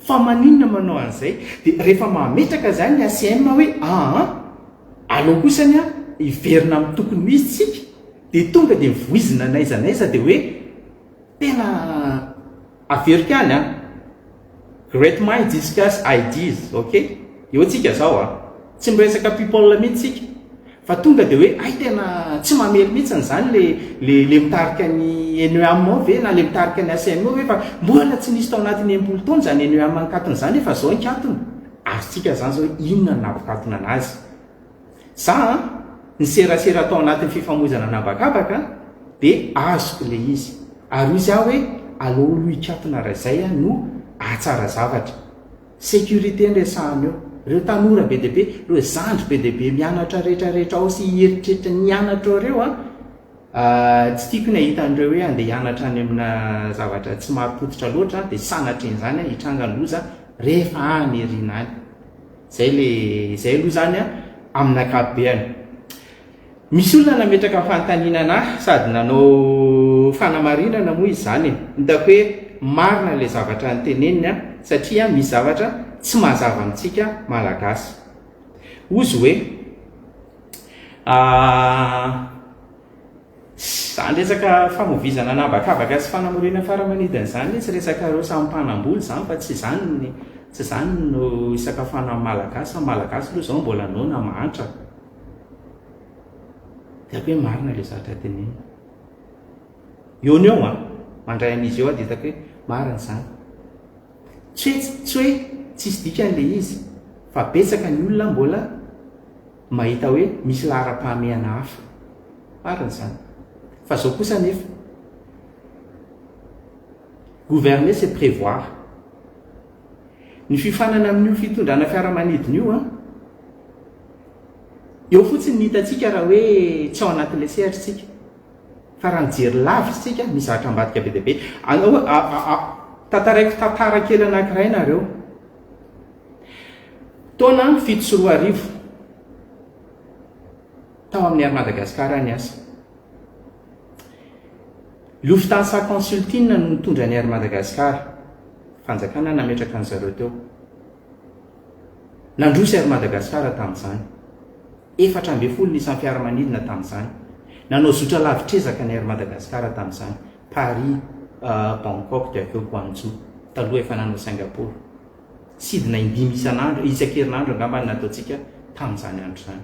Fa maninona manao an'izay? Dia rehefa mametraka izany ny ACM hoe aa, aleo kosany an, hiverina amin'ny tokony ho izy tsika, dia tonga dia voizina n'aiza n'aiza dia hoe tena averiko ihany an, great minds discuss ideas, ok? Eo tsika zao an, tsy miresaka people mihitsy tsika. Fa tonga dia hoe hay tena tsy mamely mihitsiny izany le le le mitarika ny NEAM ao ve na le mitarika ny ACM ao ve fa mbola tsy nisy tao anatin'ny 60 taona izany NEAM nikatona izany efa zao nikatona. Azontsika izany zao hoe inona no nampikatona anazy. Za an, ny serasera tao anatin'ny fifamoizana an'habakabaka dia azoko le izy. Ary hoy izy aho hoe aleo aloha hikatona raha izay no ahatsara zavatra. Sécurité no resahana eo. Ireo tanora be dia be, ireo zandry be dia be mianatra rehetra rehetra ao sy hieritreritra ny hianatra ao ireo an, tsy tiako ny hahita an'ireo hoe andeha hianatra any amina zavatra tsy marim-pototra loatra dia sanatrian'izany an hitranga ny loza rehefa any aoriana any. Izay le, izay aloha izany an amin'ny ankapobeny. Misy olona nametraka fanontaniana an'ahy sady nanao. fanamarinana moa izany e. Hitako hoe marina ilay zavatra noteneniny an, satria misy zavatra tsy mazava amintsika Malagasy. Hozy hoe, Izany resaka famovizana an'habakabaka sy fanamoriana faramanidina izany anie tsy resakareo samy mpanambola izany fa tsy izany ny tsy izany no isakafoanan'ny Malagasy fa ny Malagasy aloha izao mbola noana mahantra. Hitako hoe marina ilay zavatra tenenina. Eo no eo an, mandray an'izy eo aho dia hitako hoe marina izany. Tsy hoe tsy hoe tsisy dikany ilay izy fa betsaka ny olona mbola mahita hoe misy laharam-pahamehana hafa. Marina izany. Fa izao kosa anefa, gouverner c'est prévoir. Ny fiofanana amin'io fitondrana fiaramanidina io an, eo fotsiny ny hitantsika raha hoe tsy ao anatin'ilay sehatra isika. Fa raha mijery lavitra isika, misy zavatra ambadika be dia be. Anao, tantaraiko tantara kely anankiray nareo. Taona 2007, tao amin'ny Air Madagascar aho niasa. Lufthansa Consulting no nitondra ny Air Madagascar. Fanjakana nametraka an-zareo teo. Nandroso Air Madagascar tamin'izany. 14 ny isan'ny fiaramanidina tamin'izany. Nanao zotra lavitr'ezaka ny Air Madagascar tamin'izany. Paris, Bangkok dia avy eo Guangzhou. Taloha efa nanao Singapour. Sidina indimy isan'andro, isan-kerinandro angamba no nataontsika tamin'izany andro izany.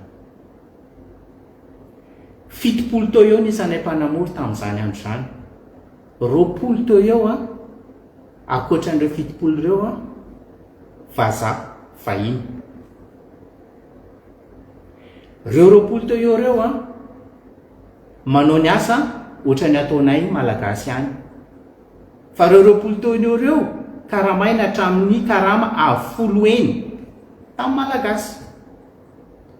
70 teo eo ny isanay mpanamory tamin'izany andro izany. 20 teo eo an, ankoatran'ireo 70 ireo an, vazaha, vahiny. Ireo 20 teo eo ireo an, manao ny asa ohatran'ny ataonay Malagasy ihany. Fa ireo 20 teo eo ireo karamaina hatramin'ny karama avo folo heny tamin'ny Malagasy.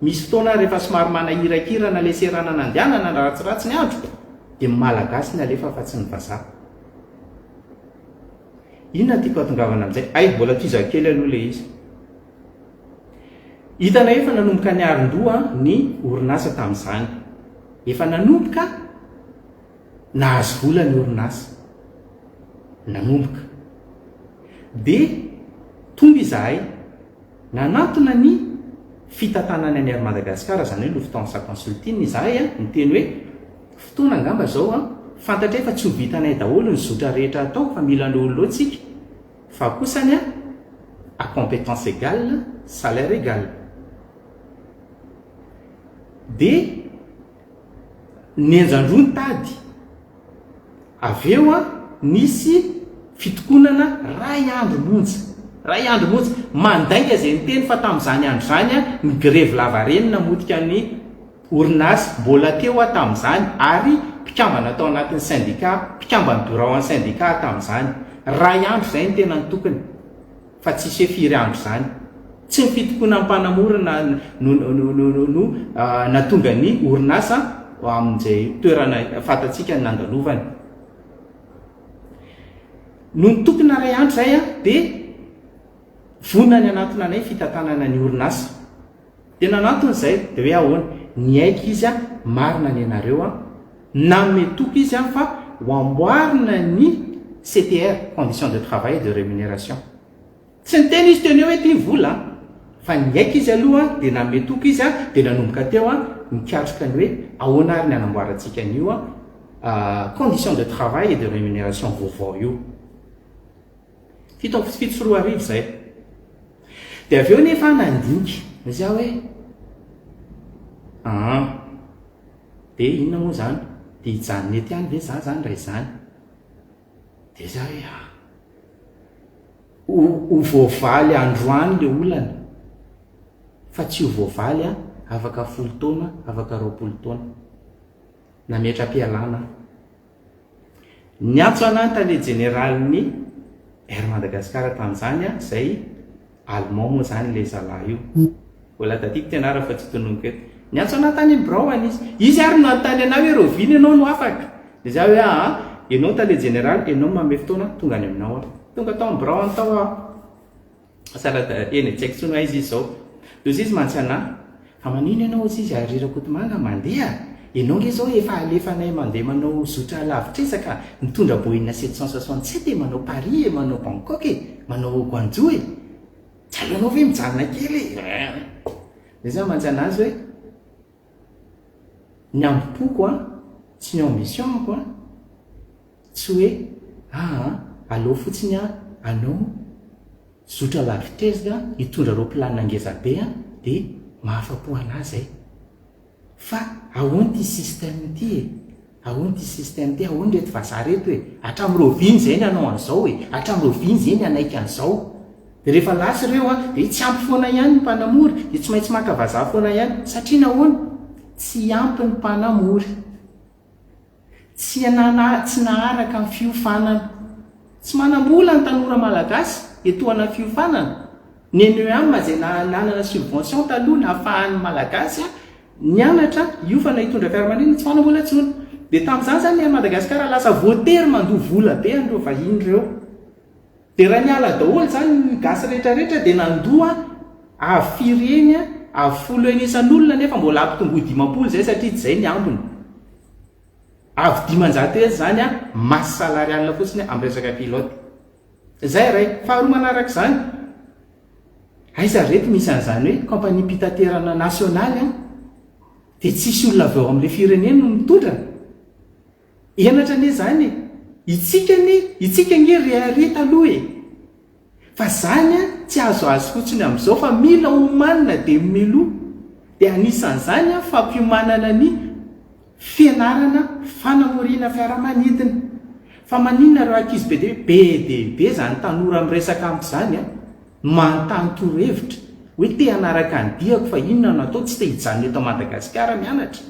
Misy fotoana rehefa somary manahirakirana ilay seranana andehanana na ratsiratsy ny andro dia ny Malagasy ny alefa fa tsy ny vazaha. Inona no tiako hatongavana amin'izay? Hay, mbola tohizako kely aloha ilay izy. Hitanay efa nanomboka niarin-doha ny orinasa tamin'izany. Efa nanomboka nahazo vola ny orinasa. Nanomboka. Dia tonga izahay nanantona ny fitantanana ny Air Madagascar, izany hoe Lufthansa Consulting izahay, niteny hoe fotoana angamba izao an, fantatray fa tsy ho vitanay daholo ny zotra rehetra atao fa mila an'ireo olona ireo tsika, fa kosa ny à compétence égale, salaire égal. Dia Nenjan-droa ny tady. Avy eo nisy fitokonana ray andro monja. Ray andro monja. Mandainga izay niteny fa tamin'izany andro izany ny grevy lavareny namotika ny orinasa. Mbola teo aho tamin'izany ary mpikambana tao anatin'ny syndicat, mpikamban'ny birao an'ny syndicat aho tamin'izany. Ray andro izay no tena nitokona. Fa tsisy hoe firy andro izany. Tsy ny fitokonan'ny mpanamory na no no nahatonga ny orinasa ho amin'izay toerana fantatsika ny nandalovany. Nony tokona iray andro izay dia vonona ny hanatona anay fitantanana ny orinasa. Dia nanantona izay, dia hoe ahoana? Niaiky izy an, marina ny anareo an, nanome toky izy an fa ho amboarina ny CTR, conditions de travail et de rémunération. Tsy niteny izy teo ny eo hoe ity ny vola an, fa niaiky izy aloha an, dia nanome toky izy an, dia nanomboka teo an, nikatroka ny hoe ahoana ary ny hanamboarantsika an'io an, conditions de travail et de rémunération vaovao io. 2007 izay. Dia avy eo nefa aho nandinika, hoy aho hoe, aa, dia inona moa izany? Dia hijanona eto ihany ve za izany raha izany? Dia hoy aho hoe, ah, ho, ho voavaly androany ilay olana, fa tsy ho voavaly afaka 10 taona, afaka 20 taona. Nametra-pialana aho. Niantso anah ny tale jeneralin'ny Air Madagascar tamin'izany an, izay Allemand moa izany ilay zalahy io. Mbola tadidiko ty anarany fa tsy tononiko eto. Niantso anah tany amin'ny birao any izy. Izy ary no nanontany anah hoe rahoviana ianao no afaka? Dia izaho hoe aa, ianao tale jeneraly, ianao no manome fotoana, tonga any aminao aho. Tonga tao amin'ny birao any tao aho. Asa raha eny e, tsy haiko intsony hoe aiza izy izao. Dia hoy izy mantsy anah, fa manino ianao hozy izy ary Rakotomanga mandeha? Ianao nge zao efa alefanay mandeha manao zotra lavitr'ezaka mitondra Boeing 767 e, manao Paris e, manao Bangkok e, manao Guangzhou e. Tsy aleonao ve mijanona kely e? Zay zany mantsy anazy hoe ny hambom-poko an, sy ny ambition-ko an, tsy hoe aa aleo fotsiny aho hanao zotra lavitr'ezaka hitondra roplanina ngeza be an, dia mahafa-po an'ahy zay. Fa ahoana ity système ity e? Ahoana ity système ity? Ahoana ireto vazaha ireto e? Hatramin'ny rahoviana izay ny hanao an'izao e? Hatramin'ny rahoviana izay ny hanaiky an'izao? Dia rehefa lasa ireo an, dia tsy ampy foana ihany ny mpanamory, dia tsy maintsy maka vazaha foana ihany. Satria nahoana? Tsy ampy ny mpanamory. Tsy nana, tsy naharaka ny fiofanana. Tsy manam-bola ny tanora malagasy etoana fiofanana. Ny NEM izay nanana subvention taloha nahafahan'ny malagasy nianatra hiofana hitondra fiaramanidina tsy manam-bola intsony. Dia tamin'izany izany ny Air Madagascar lasa voatery mandoa vola be an'ireo vahiny ireo. Dia raha niala daholo izany ny gasy rehetra rehetra dia nandoa avy firy heny, avy folo heny isan'olona nefa mbola ampitomboy 50 izay satria tsy izay ny ambiny. Avy 500 hetsy izany masse salariale fotsiny amin'ny resaka pilote. Izay iray. Faharoa manaraka izany, aiza ry reto misy an'izany hoe compagnie-mpitaterana nasionaly an, dia tsisy olona avy ao amin'ilay firenena no mitondra? Henatra anie izany e! Itsika anie, itsika ange rehareha taloha e! Fa zany an, tsy azoazo fotsiny amin'izao fa mila omanina dia miloha. Dia anisan'izany an, fampiomanana ny fianarana fanamoriana fiaramanidina. Fa maninona ireo ankizy be dia be dia be izany tanora miresaka amiko izany an, manontany torohevitra hoe te hanaraka ny diako fa inona no atao, tsy te hijanona eto Madagasikara mianatra.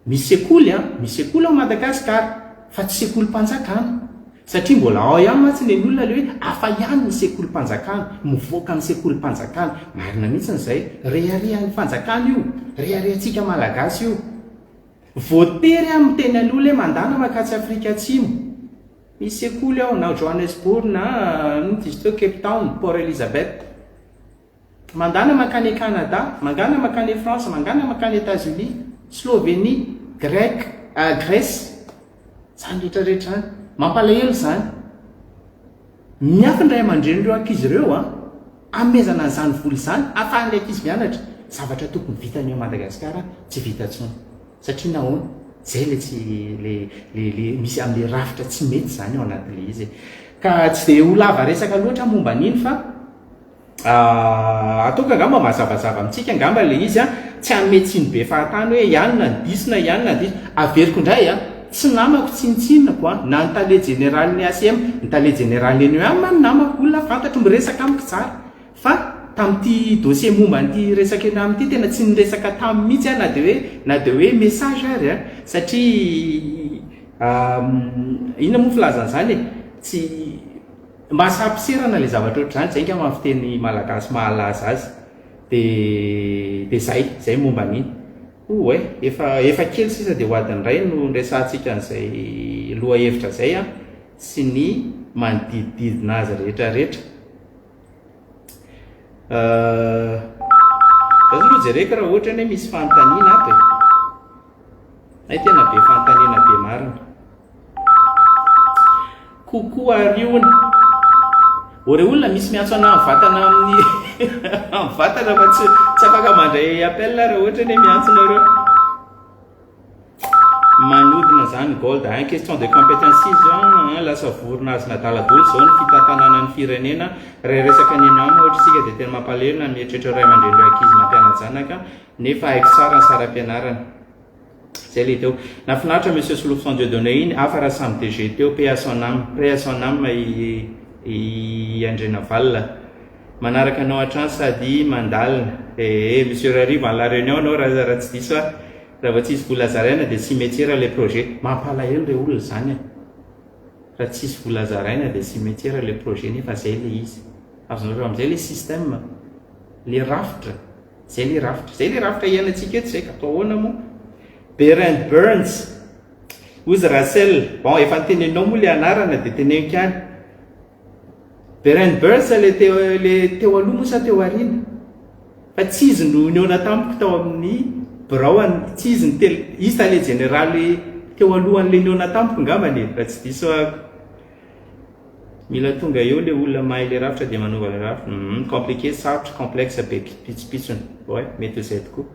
Misy sekoly an, misy sekoly ao Madagascar fa tsy sekolim-panjakana. Satria mbola ao ihany mantsy ny olona le hoe hafa ihany ny sekolim-panjakana, mivoaka ny sekolim-panjakana. Marina mihitsy izay, reharehan'ny fanjakana io, reharehantsika Malagasy io. Voatery aho miteny an'io le mandana mankatsy Afrika Atsimo. Misy sekoly ao na Johannesburg na inona izy teo Cape Town, Port Elizabeth. Mandana mankany Canada, mangana mankany France, mangana mankany Etats-Unis, Slovenie, Grec, Grèce. Izany rehetra rehetra izany. Mampalahelo izany. Miafy ny ray aman-drenin'ireo ankizy ireo an, hanomezana an'izany vola izany ahafahan'ilay ankizy mianatra. Zavatra tokony vitan'ny ao Madagasikara tsy vita intsony. Satria nahoana? Izay ilay tsy, ilay, ilay, ilay misy amin'ilay rafitra tsy mety izany ao anatin'ilay izy e. Ka tsy dia ho lava resaka loatra momba an'iny fa. Ataoko angamba mazavazava amintsika angamba ilay izy an, tsy hanome tsiny be fahatany hoe i anona no diso na i anona no diso. Averiko indray an, tsy namako tsinontsinonako an, na ny tale jeneralin'ny ACM, ny tale jeneralin'ny NEAM no namako, olona fantatro, miresaka amiko tsara. Fa tamin'ity dossier momba an'ity resaka ENAM ity tena tsy niresaka taminy mihitsy aho na dia hoe na dia hoe message ary an, satria inona moa filazana izany e, tsy. Mba saro-piserana ilay zavatra ohatr'izany, izay angamba ny fiteny malagasy mahalaza azy. Dia dia izay, izay momba an'iny. Ouh eh, efa efa kely sisa dia ho adiny iray no niresahantsika an'izay lohahevitra izay an, sy ny manodidididina azy rehetra rehetra. Euh, aloha jereko raha ohatra ny hoe misy fanontaniana ato e. Hay tena be fanontaniana be marina. Coucou Ariona. Ô re olona misy miantso anah mivantana amin'ny mivantana fa tsy tsy afaka mandray appel raha ohatra ny hoe miantso nareo. Manodina zany gold hein, question de compétence izy an, lasa vorona azon'adala daholo zao ny fitantanana ny firenena, raha hiresaka ny eny aminy ohatra isika dia tena mampalahelo na mieritreritra ray aman-dreny ireo ankizy mampiana-janaka nefa haiko tsara ny saram-pianarana. Zay le teo. Nafinaritra Monsieur Solofison Dieudonné iny, hafa raha samy DG teo, paix à son âme, paix à son âme i i Andrianavalona. Manaraka anao hatrany sady mandalina. Ee Monsieur Rarivo any La Réunion anao raha raha tsy diso aho. Raha vao tsisy vola zaraina dia cimetière le projet. Mampalahelo re olona zany e. Raha tsisy vola zaraina dia cimetière le projet nefa zay le izy. Azonareo amizay le système, le rafitra. Zay le rafitra. Zay le rafitra iainantsika eto zay ka atao ahoana moa? Berend Burns, hozy Russell, bon efa noteneninao moa le anarana dia teneniko ihany. Berend Burns le teo le teo aloha moa sa teo aoriana? Fa tsy izy no nihaona tamiko tao amin'ny. Birao an, tsy izy ny tele, izy tale jeneraly teo alohan'le nihaona tamiko ngambany e, raha tsy diso ahako. Mila tonga eo le olona mahay le rafitra dia manova le rafitra. Humm, compliqué, sarotra, complexe be pitsopitsony. Ouais, mety ho izay tokoa.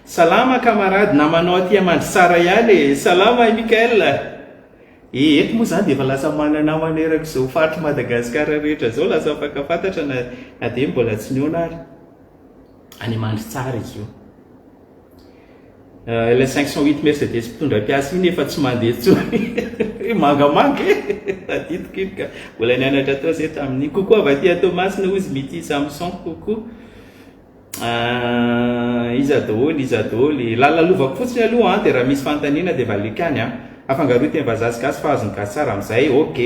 Salama camarade, namanao aty Mandritsara ihany e! Salama i Mickaël! E, eto moa izany dia efa lasa mana-namana erak'izao faritr'i Madagasikara rehetra izao, lasa mifankafantatra na na dia mbola tsy nihaona ary. Any Mandritsara izy io. Ilay 508 Mercedes mpitondra mpiasa iny efa tsy mandeha intsony. Mangamanga e! Tadidiko iny ka. Mbola nianatra tao zay tamin'iny. Coucou avy aty Toamasina hozy Mity Samson. Coucou. Ah, iza daholo, iza daholo. Lalalovako fotsiny aloha an, dia raha misy fanontaniana dia valiako ihany an. Afangaroy teny vazaha sy gasy fa azon'ny gasy tsara amin'izay. Ok.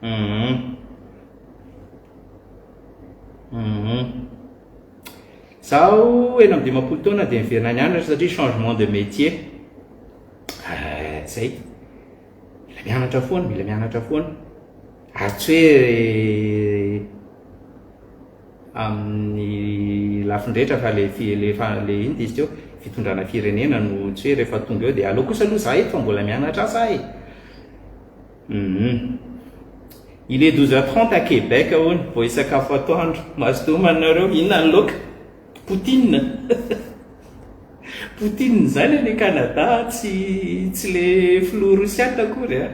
Mhm. Mhm. Zaho 56 taona dia niverina nianatra satria changement de métier. Ah, zay. Mila mianatra foana, mila mianatra foana. Ary tsy hoe amin'ny lafiny rehetra fa le le le inona izy teo fitondrana firenena no tsy hoe rehefa tonga eo dia aleo kosa aloha za eto fa mbola mianatra asa e hum il est 12 heures 30 à Québec hono vao hisakafo atoandro mazotoa homana nareo inona ny laoka poutine Poutine izany any Canada tsy tsy le filoha rosiana akory a!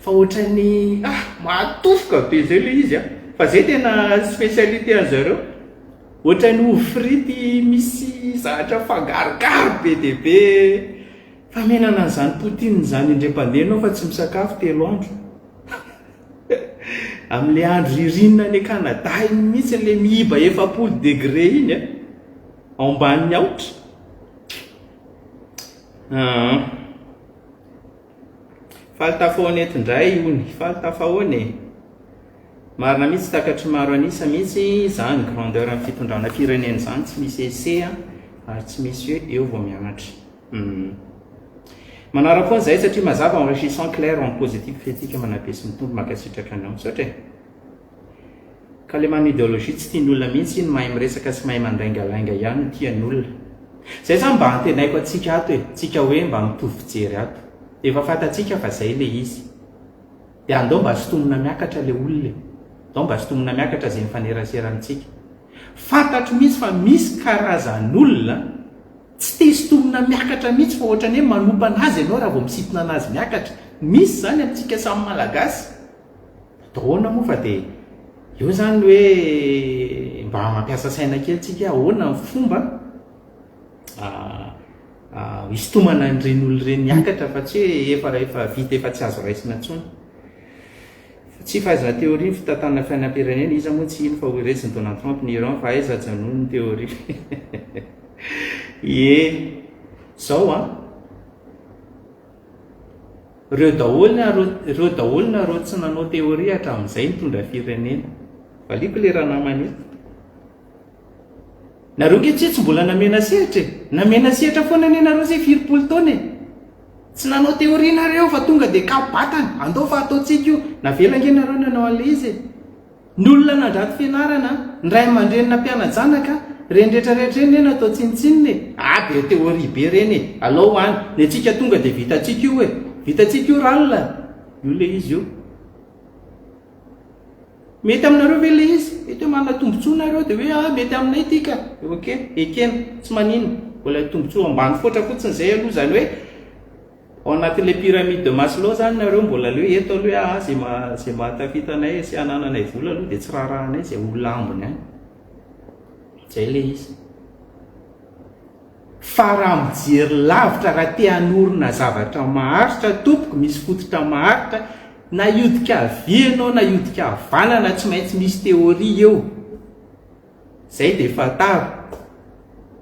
Fa ohatran'ny ah mahatofoka be zay le izy a! Fa zay tena spécialité an'zareo. Ohatran'ny ovy frity misy zavatra afangarongaro be dia be. Fa mihinana an'izany poutine izany indray mpandeha ianao fa tsy misakafo telo andro. Amin'le andro ririnina any Canada iny mihitsy le miiba 40 degré iny a! Ao ambanin'ny aotra. Aa. Faly tafahoana eto indray ony. Faly tafahoana e. Marina mihitsy takatry maro an'isa mihitsy izany grandeur amin'ny fitondrana firenena izany tsy misy essai ary tsy misy hoe eo vao mianatra. Hum. Manara-poana izahay satria mazava enrichissant, clair, en positif, critique, manabe sy mitombo. Mankasitraka anao. Misaotra e. Ka le manana ideologie tsy tian'olona mihitsy iny mahay miresaka sy mahay mandaingalainga ihany no tian'olona. Zay zany mba antenaiko antsika ato e, tsika hoe mba mitovy fijery ato. Efa fantatsika fa zay le izy. De andao mba sintomina miakatra le olona e. Ndao mba sintomina miakatra ze mifanerasera amintsika. Fantatro mihitsy fa misy karazan'olona tsy te sintomina miakatra mihitsy fa ohatrany hoe manompa anazy ianao raha vao misintona anazy miakatra. Misy zany amintsika samy malagasy. Atao ahoana moa fa dia eo izany ny hoe mba mampiasa saina kely tsika ahoana ny fomba hisintomana an'ireny olona ireny hiakatra fa tsy hoe efa efa vita efa tsy azo raisina intsony. Fa tsy fahaizana théorie ny fitantanana fiainam-pirenena, iza moa tsy hino fa ho resin'i Donald Trump ny Iran fa aiza ajanony ny théorie. Ie, zao an. Reo daholo nareo reo daholo nareo tsy nanao théorie hatramin'izay nitondra firenena. Valiako le ranamana io. Nareo nge tsy hoe tsy mbola namena sehatra e. Namena sehatra foana anie nareo zay firipolo taona e. Tsy nanao théorie nareo fa tonga de kapo-batana. Andao fa ataontsika io. Navela nge nareo nanao an'le izy e. Ny olona nandrato fianarana, ny ray aman-dreny nampiana-janaka, ireny rehetra rehetra ireny anie natao tsinontsinona e! Ah be théorie be ireny e! Alao any, ny antsika tonga dia vitantsika io e! Vitantsika io ralina! Io ilay izy io. Mety aminareo ve ilay izy? Mety hoe manana tombontsoa nareo dia hoe ah mety aminay ity ka! Ok, ekena, tsy maninona. Mbola tombontsoa ambany foatra fotsiny izay aloha izany hoe Ao anatin'ilay pyramide de Maslow zany nareo mbola le hoe eto aloha hoe aa ze maha ze mahatafita anay sy anananay vola aloha dia tsy raharahanay zay olona ambiny any. Zay le izy. Fa raha mijery lavitra raha te hanorina zavatra maharitra tompoko misy fototra maharitra na hiodika havia ianao na hiodika havanana tsy maintsy misy théorie eo. Zay dia fantaro.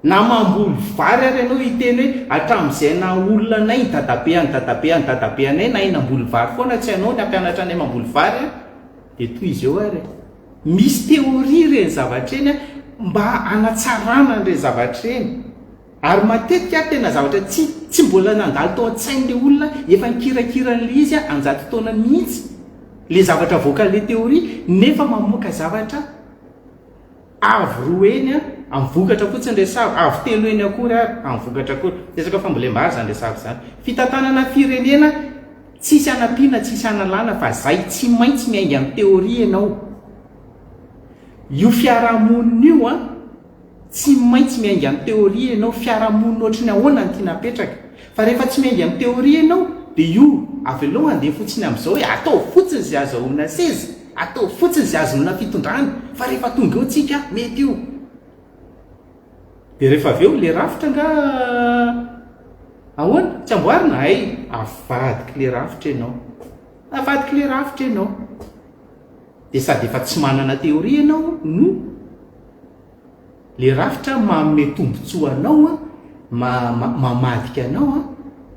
Na mamboly vary ary ianao hiteny hoe hatramin'izay naha olona anay ny dadabe an'i dadabe an'i dadabe anay nahay namboly vary foana tsy hainao ny hampianatra anay mamboly vary an! Dia tohizo eo ary e! Misy théorie ireny zavatra ireny an mba hanatsarana an'ireny zavatra ireny. Ary matetika ary tena zavatra tsy tsy mbola nandalo tao an-tsain'ilay olona efa nikirakira an'ilay izy an-jato taona mihitsy ilay zavatra avoakan'ilay théorie nefa mamoaka zavatra. Avo roa heny amin'ny vokatra fotsiny resahako, avo telo heny akory ary amin'ny vokatra akory. Resaka fambolem-bary izany resahako izany. Fitantanana firenena tsisy anampiana tsisy analana fa zay tsy maintsy miainga amin'ny théorie ianao. Io fiarahamonina io an, tsy maintsy miainga amin'ny théorie ianao, fiarahamonina ohatry ny ahoana no tiana apetraka. Fa rehefa tsy miainga amin'ny théorie ianao dia io avelao handeha fotsiny amin'izao hoe ataovy fotsiny izay azahoana seza, ataovy fotsiny izay azahoana fitondrana fa rehefa tonga eo tsika mety io. Dia rehefa avy eo le rafitra angaha ahoana? Tsy amboarina? Hay, avadiky le rafitra ianao. Avadiky le rafitra ianao. Dia sady efa tsy manana théorie ianao no Le rafitra manome tombotsoa anao an, mamadika anao an,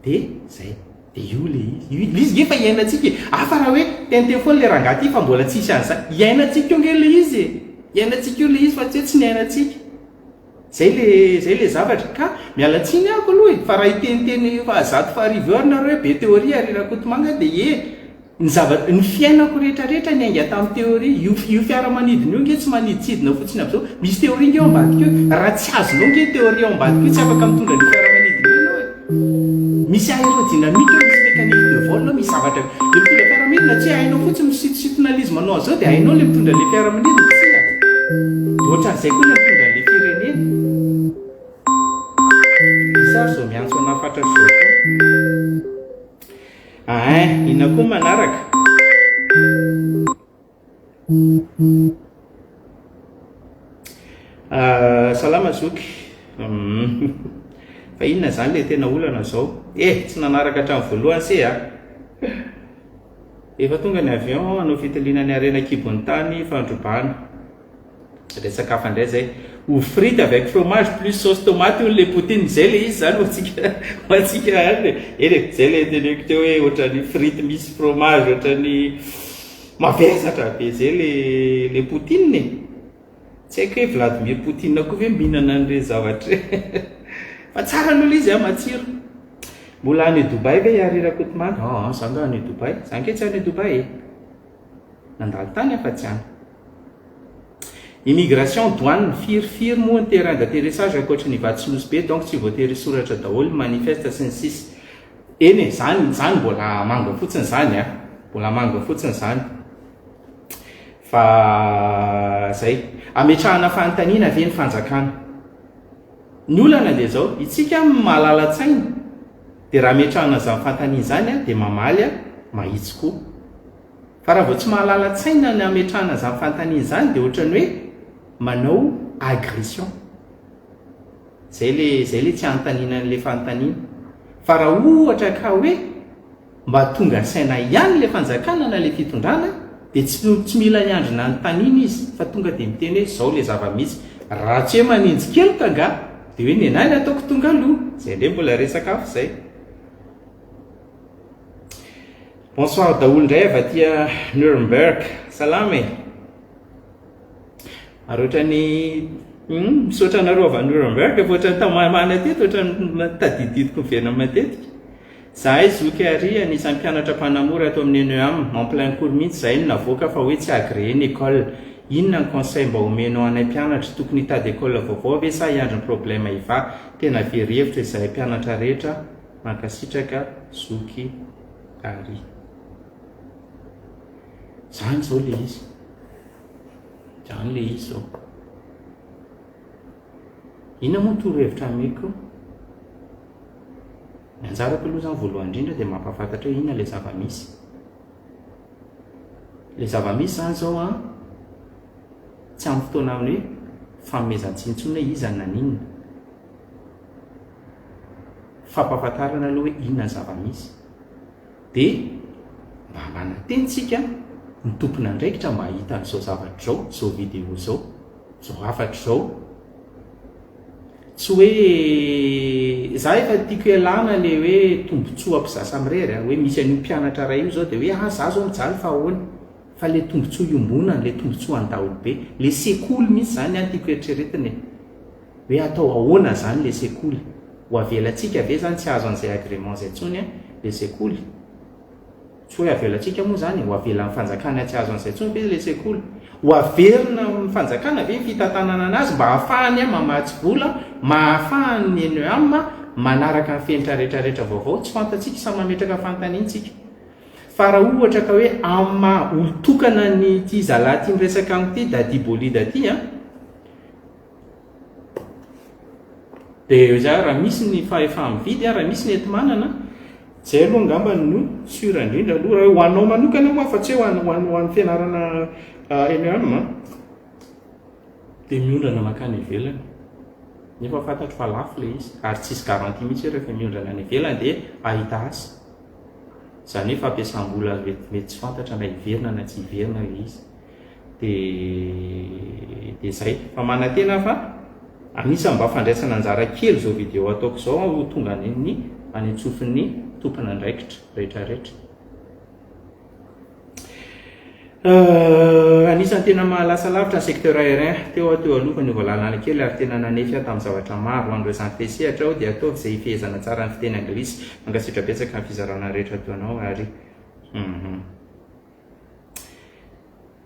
de zay. De io le izy. Io le izy nge efa iainantsika e. Hafa raha hoe teniteny foana le rangahy ty fa mbola tsisy an'izany. Iainantsika io nge le izy e. Iainantsika io le izy fa tsy hoe tsy niainantsika. Zay le zay le zavatra. Ka miala tsiny ahako aloha e, fa raha hiteniteny fahazato faharivo eo ary nareo hoe be théorie ary Rakotomanga de ie. Ny zava, ny fiainako rehetra rehetra niainga tamin'ny théorie, io io fiaramanidina io nge tsy maniditsidina fotsiny amin'izao, misy théorie nge ao ambadika io, raha tsy azonao nge théorie ao ambadika io tsy afaka mitondra an'io fiaramanidina io ianao e. Misy aérodynamique ao, misy mécanique de vol ao, misy zavatra, le mitondra fiaramanidina tsy hoe hainao fotsiny misintosintona an'izy manao an'izao dia hainao le mitondra an'le fiaramanidina, tsia. Dia ohatran'izay koa le mitondra an'le firenena. Misy ary izao miantso anah fatratra izao koa. Ain, inona koa ny manaraka? Ah, salama zoky. Hum. Fa inona izany ilay tena olana izao? Eh, tsy nanaraka hatramin'ny voalohany se a. Efa tonga ny avion hanao fitiliana ny harena an-kibon'ny tany fandrobana. Resaka hafa indray zay. Ovy frite avec fromage plus sauce tomate hono le poutine, zay le izy zany ho antsika ho antsika any e. Eny e, zay le teneniko teo hoe ohatran'ny frite misy fromage ohatran'ny mavesatra be zay le le poutine e. Tsy haiko hoe Vladimir Poutine koa ve mihinana an'ireny zavatra ireny. Fa tsara aloha le izy a, matsiro. Mbola any Dubaï ve i Harry Rakotomanga? Aa, za nga any Dubaï? Za ange tsy any Dubaï e. Nandalo tany aho fa tsy any. Immigration, douane, firy firy moa ny terrain d'atterrissage ankoatry ny Ivato sy Nosy Be donc tsy voatery hisoratra daholo ny manifeste sy ny sisa. Eny e, zany zany mbola manga fotsiny zany a, mbola manga fotsiny zany. Fa zay. Ametrahana fanontaniana ve ny fanjakana? Ny olana dia zao, itsika malala-tsaina dia raha ametrahana zany fanontaniana zany dia mamaly mahitsy koa. Fa raha vao tsy mahalala tsaina ny hametrahana izany fanontaniana izany dia ohatran'ny hoe manao agression. Izay le izay le tsy hanontaniana an'ilay fanontaniana. Fa raha ohatra ka hoe mba tonga saina ihany ilay fanjakana na ilay fitondrana dia tsy tsy mila miandry nanontaniana izy fa tonga dia miteny hoe izao ilay zava-misy. Raha tsy hoe manenji-keloka angaha dia hoe nenahy ny ataoko tonga aloha. Izay indray mbola resaka hafa izay. Bonsoir daholo indray avy aty Nuremberg. Salama e. Ary ohatran'ny hmm, misaotra anareo avy any Nuremberg fa ohatran'ny tamana teto, ohatran'ny tadididiko miverina matetika. Zahay zoky ary anisan'ny mpianatra mpanamory ato amin'ny ENEAM, en plein cours mihitsy zahay no navoaka fa hoe tsy agréé ny école. Inona ny conseil mba omenao anay mpianatra? Tokony hitady école vaovao ve sa hiandry ny problème hivaha? Tena very hevitra izahay mpianatra rehetra. Mankasitraka zoky Ari. Zany zao le izy. Zany le izy zao. Inona moa torohevitra ameko? Ny anjarako aloha zany voalohany indrindra dia mampahafantatra hoe inona le zava-misy. Le zava-misy zany zao an, tsy amin'ny fotoana amin'ny hoe fanomezan-tsiny intsony hoe iza no naninona. Fampahafantarana aloha hoe inona ny zava-misy. Dia mba manantena isika ny tompon'andraikitra mba hahita an'izao zavatra izao, izao vidéo izao, izao hafatra izao. Tsy hoe za efa tiako ialana le hoe tombotsoako za samirery a, hoe misy an'io mpianatra iray io zao dia hoe ah za zao mijaly fa ahoana? Fa le tombotsoa iombonana, le tombotsoa an'ny daholobe, le sekoly mihitsy zany an tiako eritreretina e. Hoe atao ahoana zany le sekoly? Ho avelantsika ve zany tsy hahazo an'izay agrément zay tsony le sekoly? Tsy hoe avelantsika moa izany e, ho avelan'ny fanjakana tsy hahazo an'izay intsony ve ilay sekoly? Ho averina amin'ny fanjakana ve ny fitantanana anazy mba hahafahany mamatsy vola, mahafahan'ny NEAM manaraka ny fenitra rehetrarehetra vaovao? Tsy fantatsika, samy mametraka fanontaniana isika. Fa raha ohatra ka hoe amin'ny maha olon-tokana an'ity zalahy ity miresaka amiko ity, Daddy Bolida ity an, Dia za raha misy ny fahefaha-mividy, raha misy ny enti-manana, zay aloha angamba no sûr indrindra aloha raha hoe ho anao manokana moa fa tsy hoe ho an'ny ho an'ny fianarana MEM an, dia miondrana mankany ivelany. Nefa fantatro fa lafo ilay izy ary tsisy garantie mihitsy hoe rehefa miondrana any ivelany dia hahita asa. Izany hoe fampiasam-bola mety tsy fantatra na hiverina na tsy hiverina ilay izy. Dia dia zay. Fa manantena aho fa anisan'ny mba fandraisana anjara kely izao vidéo ataoko izao ho tonga any amin'ny any an-tsofin'ny tompon'andraikitra rehetrarehetra. Anisan'ny tena mahalasa lavitra ny secteur aérien. Teo aho teo aloha fa niova lalana kely ary tena nanefy aho tamin'ny zavatra maro. Ho an'ireo zandry te hisehatra aho dia ataovy izay hifehezana tsara ny fiteny anglisy. Mankasitra betsaka ny fizarana rehetra ataonao ary. Hum.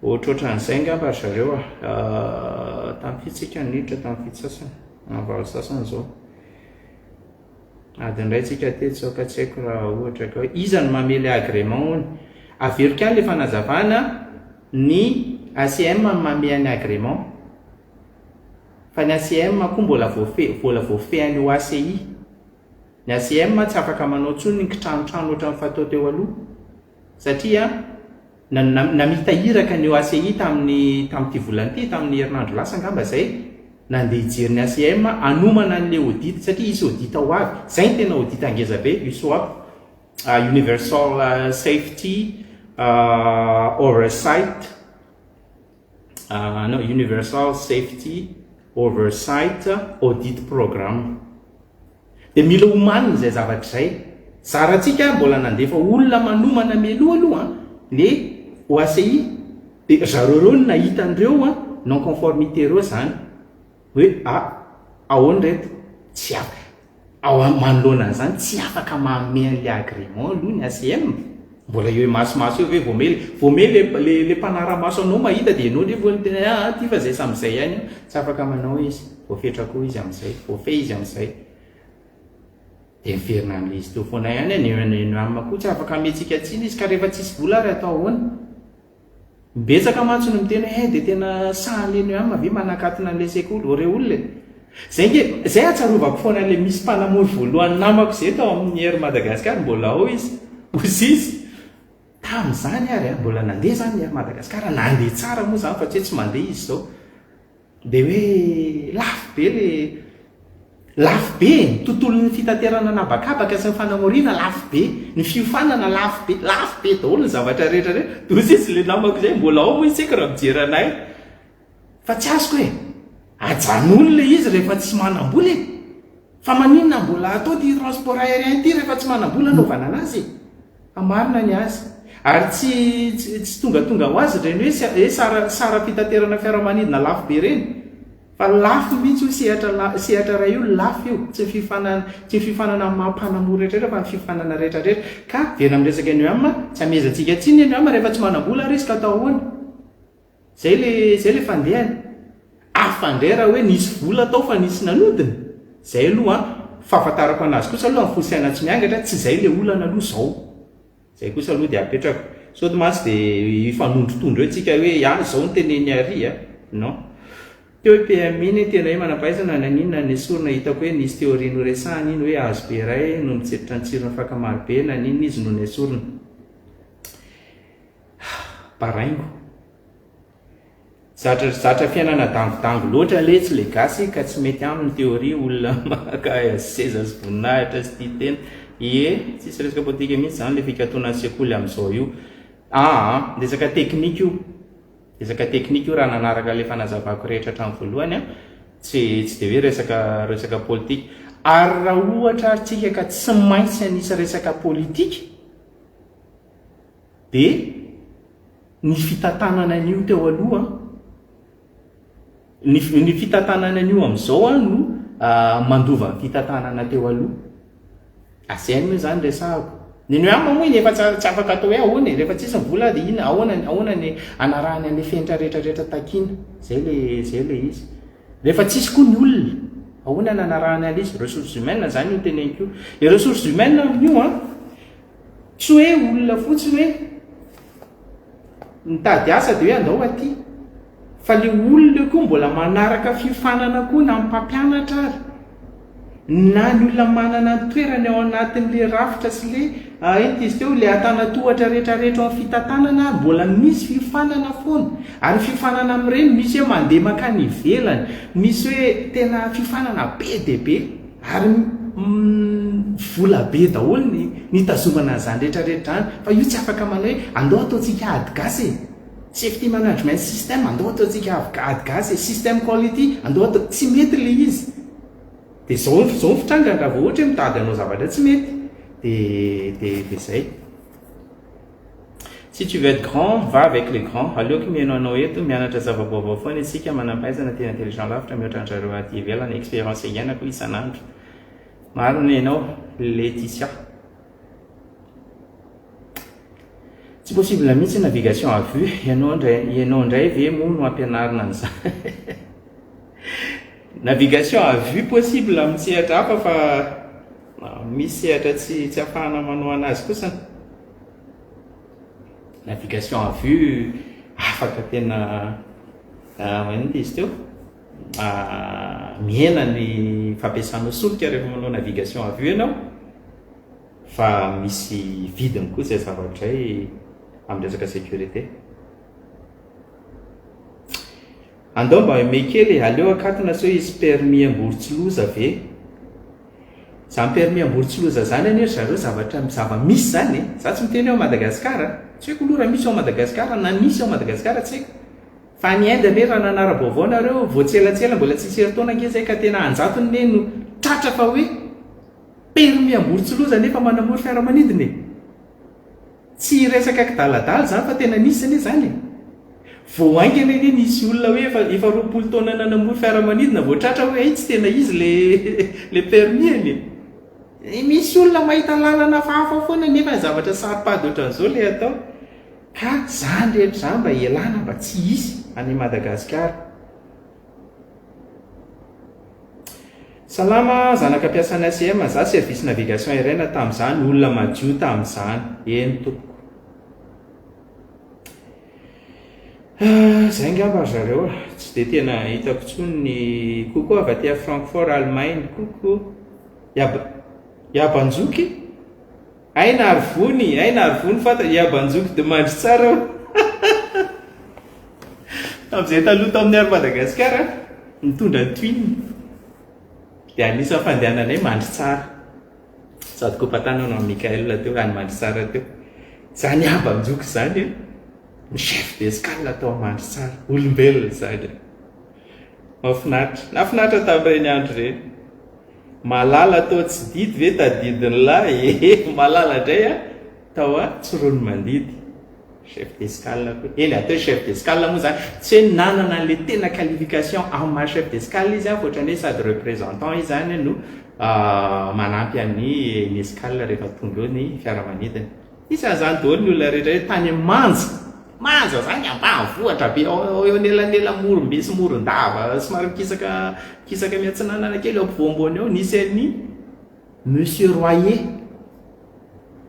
Ohatrohatran'izay angamba ry zareo a. Tamin'ny fito tsika no niditra, tamin'ny fito sasany, na valo sasany izao. Adiny iray tsika teto izao ka tsy haiko raha ohatra ka hoe iza no mamely agrément hono. Averiko ihany ilay fanazavana, ny ACM no mamehy ny agrément. Fa ny ACM koa mbola voafehy, mbola voafehin'ny OACI. Ny ACM tsy afaka manao intsony ny kitranotrano ohatran'ny fatao teo aloha. Satria namita iraka ny OACI tamin'ny tamin'ity volana ity, tamin'ny herinandro lasa angamba izay, nandeha hijery ny ACM hanomana an'ilay audit satria hisy audit ho avy. Izay no tena audit ngeza be, USOAP, Universal Safety Oversight, no, Universal Safety Oversight Audit Program. Dia mila omanina izay zavatra izay. Zarantsika mbola nandefa olona manomana mialoha aloha ny OACI dia zareo ireo no nahita an'ireo non conformité ireo izany hoe a ahoana ireto tsy afaka ao manoloana an'izany tsy afaka manome an'ilay agrément aloha ny ACM mbola eo imasomaso eo ve vao mely vao mely le le mpanara-maso anao mahita dia ianao ndray vao niteny ah ty fa izay samy izay ihany io tsy afaka manao izy voafetra koa izy amin'izay voafehy izy amin'izay dia miverina amin'ilay izy teo foana ihany ny NEAM koa tsy afaka hametsika tsiny izy ka rehefa tsisy vola ary atao ahoana Betsaka mantsy no miteny hoe eh dia tena sahan'ny NEAM ve manakatona an'ilay sekoly? Ô rey olona e! Zay nge, zay ahatsiarovako foana an'ilay misy mpanamory voalohany namako zay tao amin'ny Air Madagascar, mbola ao izy, hozy izy, tamin'izany ary an, mbola nandeha izany ny Air Madagascar, nandeha tsara moa izany fa tsy hoe tsy mandeha izy izao. Dia hoe lafo be le, lafo be e! Ny tontolon'ny fitaterana an'habakabaka sy ny fanamoriana lafo be, ny fiofanana lafo be, lafo be daholo ny zavatra rehetra rehetra. Dia hoy izy le namako izay, mbola ao moa izy tsy haiko raha mijery anay, fa tsy azoko e! Ajanony le izy rehefa tsy manam-bola e! Fa maninona mbola atao ity transport aérien ity rehefa tsy manam-bola anaovana anazy e? Fa marina ny azy. Ary tsy tsy tongatonga ho azy ireny hoe hoe sara saram-pitaterana fiaramanidina lafo be ireny. Fa lafo mihitsy io sehatra la sehatra iray io, lafo io. Tsy ny fiofanana tsy ny fiofanana amin'ny maha mpanamory rehetrarehetra fa ny fiofanana rehetrarehetra. Ka very amin'ny resaka NEM, tsy amehezantsika tsiny ny NEM rehefa tsy manam-bola ary izy ka atao ahoana? Zay le zay le fandehany. Hafa indray raha hoe nisy vola tao fa nisy nanodina. Zay aloha an. Fahafantarako anazy kosa aloha amin'ny fo saina tsy miangatra, tsy zay le olana aloha zao. Zay kosa aloha dia apetrako. Sao mantsy dia hifanondrotondro eo tsika hoe ah zao no tenen'i Ari a. Non. Teo i PM iny tena hoe manam-pahaizana naninona nesorina hitako hoe nisy théorie noresahany iny hoe hazo be iray no mitsetra ny tsiron'ny faka marobe naninona izy no nesorina. Baraingo. Zatra zatra fiainana dangodango loatra letsy le gasy ka tsy mety aminy théorie olona maka seza sy voninahitra sy tia tena. Ie, tsisy resaka politika mihitsy zany le fikatonan'ny sekoly amin'izao io. Aa, resaka teknika io. Resaka teknika io raha nanaraka le fanazavako rehetra hatramin'ny voalohany an, tsy tsy dia hoe resaka resaka politika. Ary raha ohatra ary tsika ka tsy maintsy hanisy resaka politika, Dia ny fitantanana an'io teo aloha, ny ny fitantanana an'io amin'izao no mandova ny fitantanana teo aloha. ACM io izany resahako. Ny NEAM moa iny efa tsy afaka atao hoe ahoana e, rehefa tsisy ny vola dia inona, ahoana, ahoana ny anarahany an'ilay fenitra rehetra rehetra takiana. Zay le, zay le izy. Rehefa tsisy koa ny olona, ahoana ny anarahany an'ilay izy, ressources humaines zany io teneniko io. Le ressources humaines amin'io an, tsy hoe olona fotsiny hoe mitady asa dia hoe andao aty. Fa le olona io koa mbola manaraka fiofanana koa na ny mpampianatra ary na ny olona manana ny toerany ao anatin'le rafitra sy le inona izy teo le antanatohatra rehetra rehetra ao amin'ny fitantanana ary mbola misy fiofanana foana ary ny fiofanana amin'ireny misy hoe mandeha mankany ivelany misy hoe tena fiofanana be dia be ary vola be daholo ny nitazomana an'izany rehetra rehetra izany fa io tsy afaka manao hoe andao ataontsika ady gasy e. Safety management system andao ataontsika ady gasy e, system quality andao atao, tsy mety le izy. De zao zao ny fitrangany raha vao ohatra hoe mitady hanao zavatra tsy mety de de de zay. Si tu veux être grand, va avec les grands. Aleoko mihaino anao eto, mianatra zava-baovao foana isika, manam-pahaizana, tena intelligent lavitra mihoatra an-dry zareo aty ivelany, expérience iainako isan'andro. Marina ianao Laetitia. Tsy possible mihitsy navigation à vue, ianao indray ianao indray ve moa no ampianarina an'izany? Navigation à vue possible amin'ny sehatra hafa fa misy sehatra tsy tsy afahana manao anazy kosa. Navigation à vue afaka tena inona izy teo? Mihena ny fampiasanao solika rehefa manao navigation à vue ianao. Fa misy vidiny koa izay zavatra izay amin'ny resaka sécurité. Andao mba aimé kely e, aleo akatona sao hisy permis Amborontsiloza ve? Zany permis Amborontsiloza zany anie ry zareo zavatra zava-misy zany e, za tsy miteny hoe ao Madagascar a, tsy haiko aloha raha misy ao Madagascar na nisy ao Madagascar tsy haiko, fa any Inde anie raha nanara-baovao nareo vao tsielatsiela mbola tsisy herintaona ange zay ka tena anjatony ne no tratra fa hoe Permis Amborontsiloza nefa manamory fiaramanidina e! Tsy resaka kidaladala izany fa tena nisy anie izany e! Vao haingana anie nisy olona hoe efa efa 20 taona nanamory fiaramanidina vao tratra hoe hay tsy tena izy le le permis-ny e! Misy olona mahita lalana hafahafa foana nefa ny zavatra saro-pady ohatran'izao le atao. Ka izany rehetra izany mba ialana mba tsy hisy any Madagasikara. Salama, zanaka mpiasan'ny ACM, za service navigation aérienne tamin'izany, olona madio tamin'izany. Eny tompoko. Ah, zay angamba ry zareo a. Tsy dia tena hitako intsony ny Coucou avy aty Francfort Allemagne. Coucou. Iaba Iabanjoky? Aina ary vony, aina ary vony fanta Iabanjoky de mandry tsara aho. Tamin'izay taloha tao amin'ny Air Madagascar, nitondra ny twin. Dia anisan'ny fandehananay Mandritsara. Sady kopa-tanana amin'i Mickaël teo, any Mandritsara teo. Izany Iabanjoky izany, ny chef d'escale tao Mandritsara. Olombelona izany. Mahafinaritra. Nahafinaritra tamin'ireny andro ireny. Malala toa tsy didy ve tadidin'lah ee Malala ndray a tao a Tsiroanomandidy chef d'escale koa eny atao hoe chef d'escale moa zany tsy hoe nanana an'le tena qualification amin'ny maha chef d'escale izy a fa ohatran'ny hoe sady représentant izy zany no manampy an'ny ny escale rehefa tonga eo ny fiaramanidina isan'izany daholo ny olona rehetra hoe tany Manja Manja zany ambanivohitra be ao eo anelanelan'i Morombe sy Morondava somary mikisaka mikisaka miatsinanana kely eo ampovoampovoany eo nisy an'i Monsieur Royer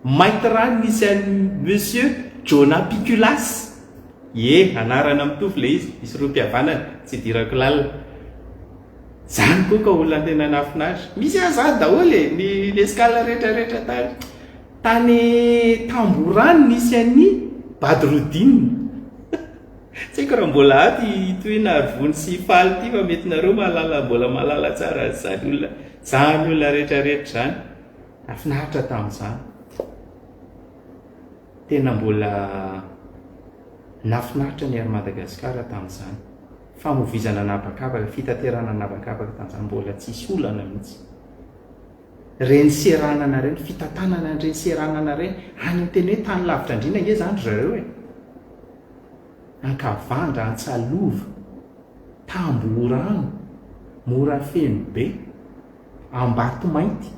mainty rano nisy an'i Monsieur Jonah Piculas ie anarana mitovy le izy misy rohim-pihavanana tsy idirako lalina zany koa ka olona tena nahafinaritra misy aza zany daholo e ny ny escale rehetra rehetra tany Tany Tamborano nisy an'i Badroudine. Tsy haiko raha mbola ato i Tohina Arivony sy i Faly ity fa mety nareo mahalala mbola mahalala tsara an'izany olona izany olona rehetra rehetra izany. Nahafinaritra tamin'izany. Tena mbola nahafinaritra ny Air Madagascar tamin'izany. Famovizana an'habakabaka, fitaterana an'habakabaka tamin'izany mbola tsisy olana mihitsy. Reny seranana reny, fitantanana an'ireny seranana ireny, any amin'ny tena hoe tany lavitra andriana ange izany ry zareo e! Ankavandra, Antsalova, Tambohorano, Morafenobe, Ambatomainty.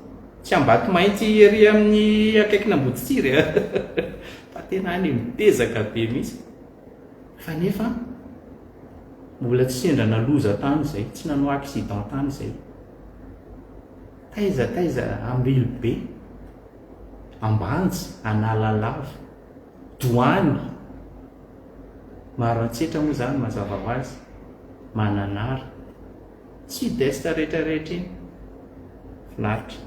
Tsy Ambatomainty ery amin'ny akaikin'Amboditsiry a! Fa tena any mitezaka be mihitsy. Fa nefa mbola tsy sendra naloza tany izay, tsy nanao accident tany izay. Taiza taiza Ambilobe, Ambanja, Analalava, Doany, Maroantsetra moa izany mazava ho azy, Mananara, Sud Est rehetra rehetra iny. Finaritra.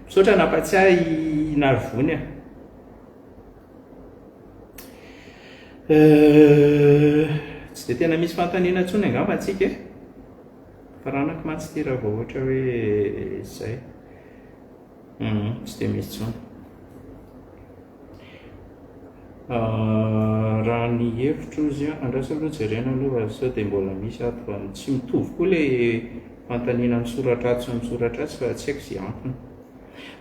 Misaotra nampatsiahy i Narivony a. Tsy dia tena misy fanontaniana intsony angamba antsika e. Faranako mantsy ity raha vao ohatra hoe izay. Tsy dia misy intsony. Raha ny hevitro izy, andraso aloha jerena aloha sao dia mbola misy ato fa tsy mitovy koa ilay fanontaniana misoratra ato sy misoratra atsy fa tsy haiko izay antony.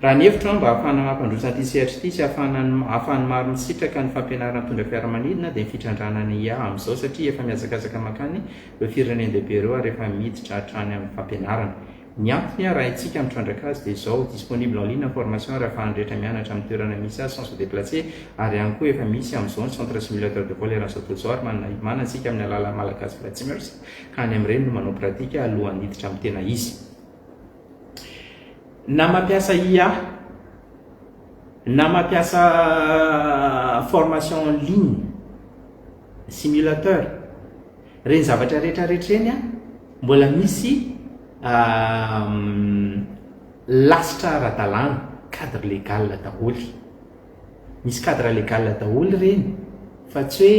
Raha ny hevitro an, mba hahafahana mampandroso an'ity sehatra ity sy hahafahana hahafahan'ny maro misitraka ny fampianarana mitondra fiaramanidina dia ny fitrandrahana ny IA amin'izao satria efa mihazakazaka mankany ireo firenen-dehibe ireo ary efa miditra hatrany amin'ny fampianarana. Ny antony arahintsika mitrandraka azy dia izao, disponible en ligne ny formation ary ahafahan'ny rehetra mianatra amin'ny toerana misy azy sans se déplacer ary ihany koa efa misy amin'izao ny centre simulateur de vol eran'izao tontolo izao ary manana manana isika amin'ny alalan'ny Malagasy Flight Simmers ka any amin'ireny no manao pratique alohan'ny hiditra amin'ny tena izy. Na mampiasa IA na mampiasa formation en ligne, simulateur, ireny zavatra rehetra rehetra ireny an, mbola misy lasitra ara-dalàna, cadre légal daholo. Misy cadre légal daholo ireny fa tsy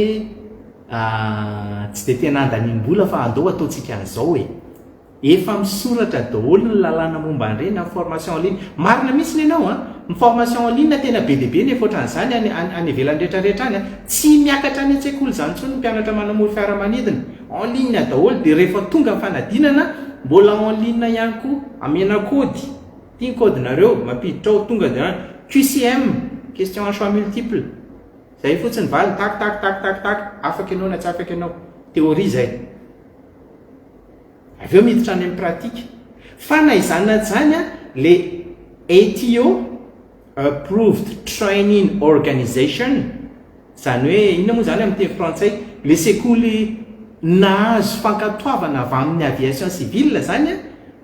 hoe tsy dia tena andaniam-bola fa andao ataontsika an'izao e. Efa misoratra daholo ny lalàna momba an'ireny amin'ny formation en ligne. Marina mihitsy ny anao an! Ny formation en ligne tena be dia be nefa ohatran'izany any any ivelany rehetra rehetra any an! Tsy miakatra any an-tsekoly izany intsony ny mpianatra manamory fiaramanidina. En ligne daholo dia rehefa tonga ny fanadinana mbola en ligne ihany koa. Amena kaody. Ity ny kaodinareo, mampiditra ao, tonga dia QCM, question à choix multiple. Izay fotsiny valiny, tak tak tak tak tak, afaka ianao na tsy afaka ianao. Théorie izay. Avy eo miditra any amin'ny pratique. Fa na izany na tsy izany an, le ATO, Approved Training Organization, izany hoe inona moa izany amin'ny teny frantsay, le sekoly nahazo fankatoavana avy amin'ny aviation civile izany an,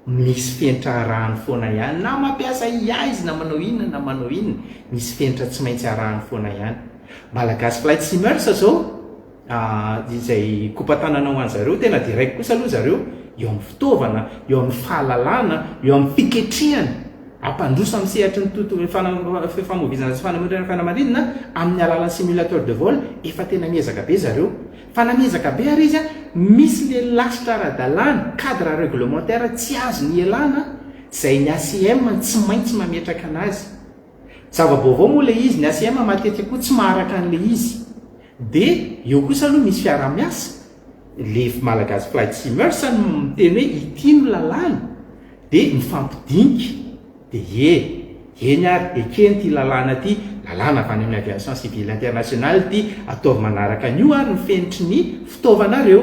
misy fenitra arahany foana ihany, na mampiasa IA izy na manao inona na manao inona, misy fenitra tsy maintsy arahany foana ihany. Malagasy Flight Simmers zao, izay kopa-tanana ho an-zareo, tena deraiko kosa aloha zareo eo amin'ny fitaovana, eo amin'ny fahalalana, eo amin'ny fiketrehana, hampandroso amin'ny sehatry ny tontolo fifamoivoizana sy fanamorana fanamarinana amin'ny alalan'ny simulateur de vol, efa tena miezaka be zareo. Fa na miezaka be ary izy, misy le lasitra ara-dalàna, cadre réglementaire tsy azony ialana, izay ny ACM tsy maintsy mametraka anazy. Zava-baovao moa ilay izy, ny ACM matetika koa tsy maharaka an'ilay izy. Dia eo kosa aloha misy fiaraha-miasa, le Malagasy Flight Simmers no miteny hoe ity no lalàna, dia mifampidinika, dia ie, eny ary, ekeny ity lalàna ity, lalàna avy any amin'ny aviation civile internationale ity, ataovy manaraka an'io ary ny fenitry ny fitaovanareo.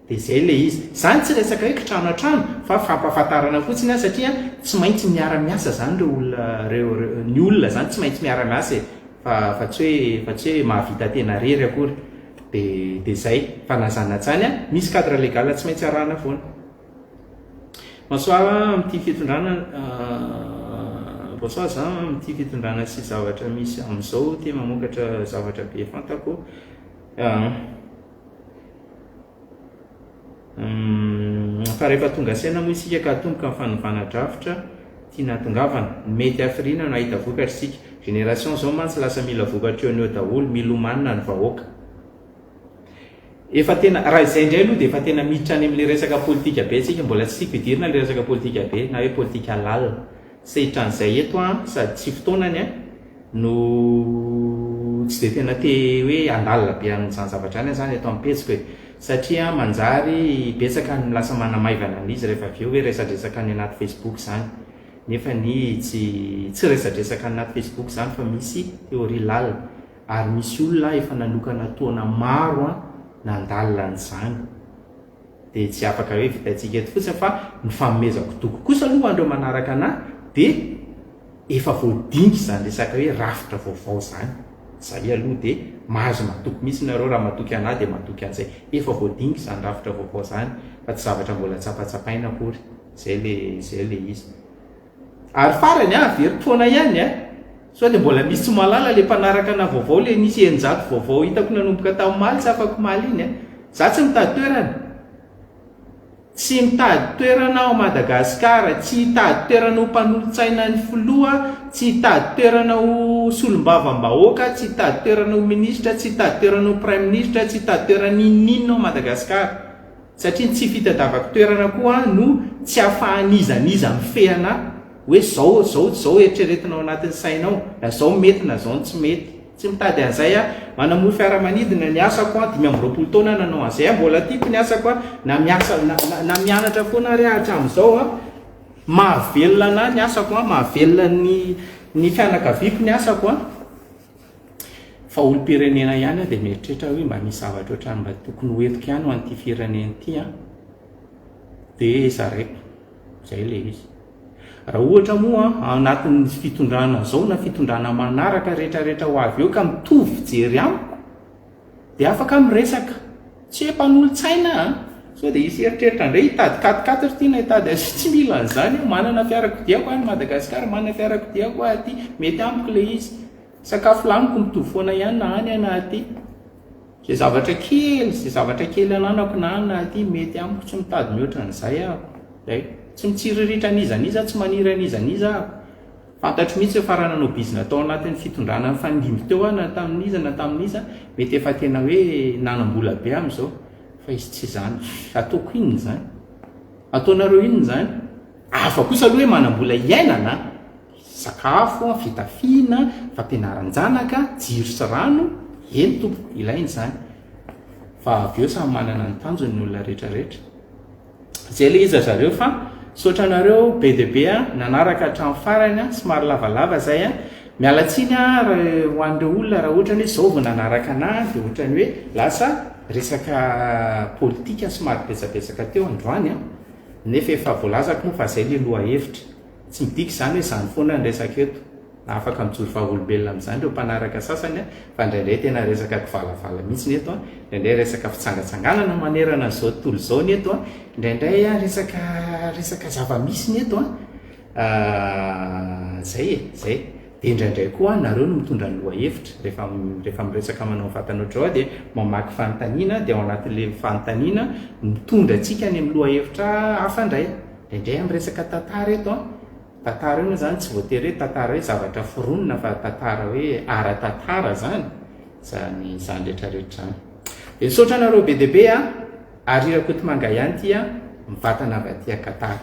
Dia izay ilay izy. Izany tsy resaka hoe kitrano an-trano fa fampahafantarana fotsiny an, satria tsy maintsy miara-miasa izany ireo olona ireo, ny olona izany tsy maintsy miara-miasa e, fa fa tsy hoe fa tsy hoe mahavita tena irery akory. Dia dia izay. Fa na izany na tsy izany an, misy cadre légal tsy maintsy arahana foana. Bonsoir amin'ity fitondrana Bonsoir za amin'ity fitondrana sy zavatra misy amin'izao tia mamokatra zavatra be fantako. Fa rehefa tonga saina moa isika ka atomboka ny fanovana drafitra tiana hatongavana, ny mety hafiriana no hahita vokatra isika. Génération zao mantsy lasa mila vokatra eo no eo daholo, mila omanina ny vahoaka. Efa tena, raha izay indray aloha dia efa tena miditra any amin'ilay resaka politika be isika, mbola tsy tiako hidirina ilay resaka politika be na hoe politika lalina. Tsy hiditra an'izay eto an, sady tsy fotoanany an, no tsy dia tena te hoe handalina be an'izany zavatra izany aho izany eto amin'ny pejiko e! Satria manjary betsaka ny lasa manamaivana an'izy rehefa avy eo hoe resadresaka any anaty facebook izany. Nefa ny tsy tsy resadresaka any anaty facebook izany fa misy théorie lalina. Ary misy olona efa nanokana taona maro nandalina an'izany. Dia tsy afaka hoe vitaintsika eto fotsiny fa ny fanomezako toky kosa aloha ho an'ireo manaraka anà. Dia efa voadinika izany resaka hoe rafitra vaovao izany. Izay aloha dia mahazo matoky mihitsy nareo, raha matoky anah dia matoky an'izay. Efa voadinika izany rafitra vaovao izany fa tsy zavatra mbola tsapatsapaina akory. Izay le izay le izy. Ary farany an, averiko foana ihany an, sao dia mbola misy tsy mahalala le mpanaraka anah vaovao le nisy 600 vaovao hitako nanomboka tamin'ny omaly tsy afak'omaly iny an. Za tsy mitady toerana. Tsy mitady toerana ao Madagasikara, tsy hitady toerana ho mpanolotsaina ny filoha, tsy hitady toerana ho solombavambahoaka, tsy hitady toerana ho minisitra, tsy hitady toerana ho praiminisitra, tsy hitady toerana n'inon'inona ao Madagasikara. Satria ny tsy fitadiavako toerana koa no tsy ahafahan'iza n'iza mifehy anà hoe zao, zao, zao eritreretina ao anatin'ny sainao, na zao mety na zao no tsy mety. Tsy mitady an'izay aho. Manamory fiaramanidina ny asako an, 25 taona aho nanao an'izay an, mbola tiako ny asako an, na miasa na na mianatra foana ary aho hatramin'izao an, mahavelona anah ny asako an, mahavelona ny ny fianakaviako ny asako an, fa olom-pirenena ihany aho dia mieritreritra hoe mba misy zavatra ohatran'ny mba tokony ho entiko ihany ho an'ity firenena ity an, dia zaraiko, izay ilay izy. Raha ohatra moa ao anatin'ny fitondrana zao na fitondrana manaraka rehetra rehetra ho avy eo ka mitovy fijery amiko dia afaka miresaka. Tsy hoe mpanolotsaina an! Sao dia hisy eritreritra indray hitady quat-quatre ry ty na hitady azy tsy mila an'izany aho, manana fiarakodia aho any Madagasikara, manana fiarakodia aho aty, mety amiko ilay izy. Sakafo laniko mitovy foana ihany na any aho na aty. Izay zavatra kely, izay zavatra kely ananako na any na aty mety amiko, tsy mitady mihoatra an'izay aho. Zay. Tsy mitsiriritra an'iza n'iza, tsy maniry an'iza n'iza aho. Fantatro mihitsy fa raha nanao bizina tao anatin'ny fitondrana nifandimby teo aho na tamin'iza na tamin'iza, mety efa tena hoe nanam-bola be amin'izao. Fa izy tsy izany. Ataoko inona izany? Ataonareo inona izany? Hafa kosa aloha hoe manam-bola hiainana an! Sakafo, fitafiana, fampianaran-janaka, jiro sy rano, eny tompoko, ilaina izany. Fa avy eo samy manana ny tanjony ny olona rehetra rehetra. Zay le izy ry zareo fa misaotra anareo be dia be nanaraka hatramin'ny farany a, somary lavalava zay a, miala tsiny a ho an'ireo olona raha ohatrany hoe zao vao nanaraka anah dia ohatrany hoe lasa resaka politika somary betsabetsaka teo androany a, nefa efa voalazako moa fa zay le lohahevitra. Tsy midika izany hoe izany foana ny resaka eto. Afaka mijoro vavolombelona amin'izany ireo mpanaraka sasany fa indraindray tena resaka kivalavala mihitsy ny eto, indraindray resaka fitsangatsanganana manerana an'izao tontolo izao ny eto, indraindray resaka resaka zava-misy ny eto. Izay e, izay. Dia indraindray koa nareo no mitondra ny lohahevitra. Rehefa rehefa miresaka manao vatana ohatr'izao aho dia mamaky fanontaniana dia ao anatin'ilay fanontaniana mitondra antsika any amin'ny lohahevitra hafa indray. Indraindray amin'ny resaka tantara eto an, tantara io moa izany tsy voatery hoe tantara hoe zavatra foronina fa tantara hoe ara-tantara izany, izany izany rehetra rehetra izany. Dia misaotra anareo be dia be an, Ary Rakotomanga ihany ity an, mivantana avy aty Qatar.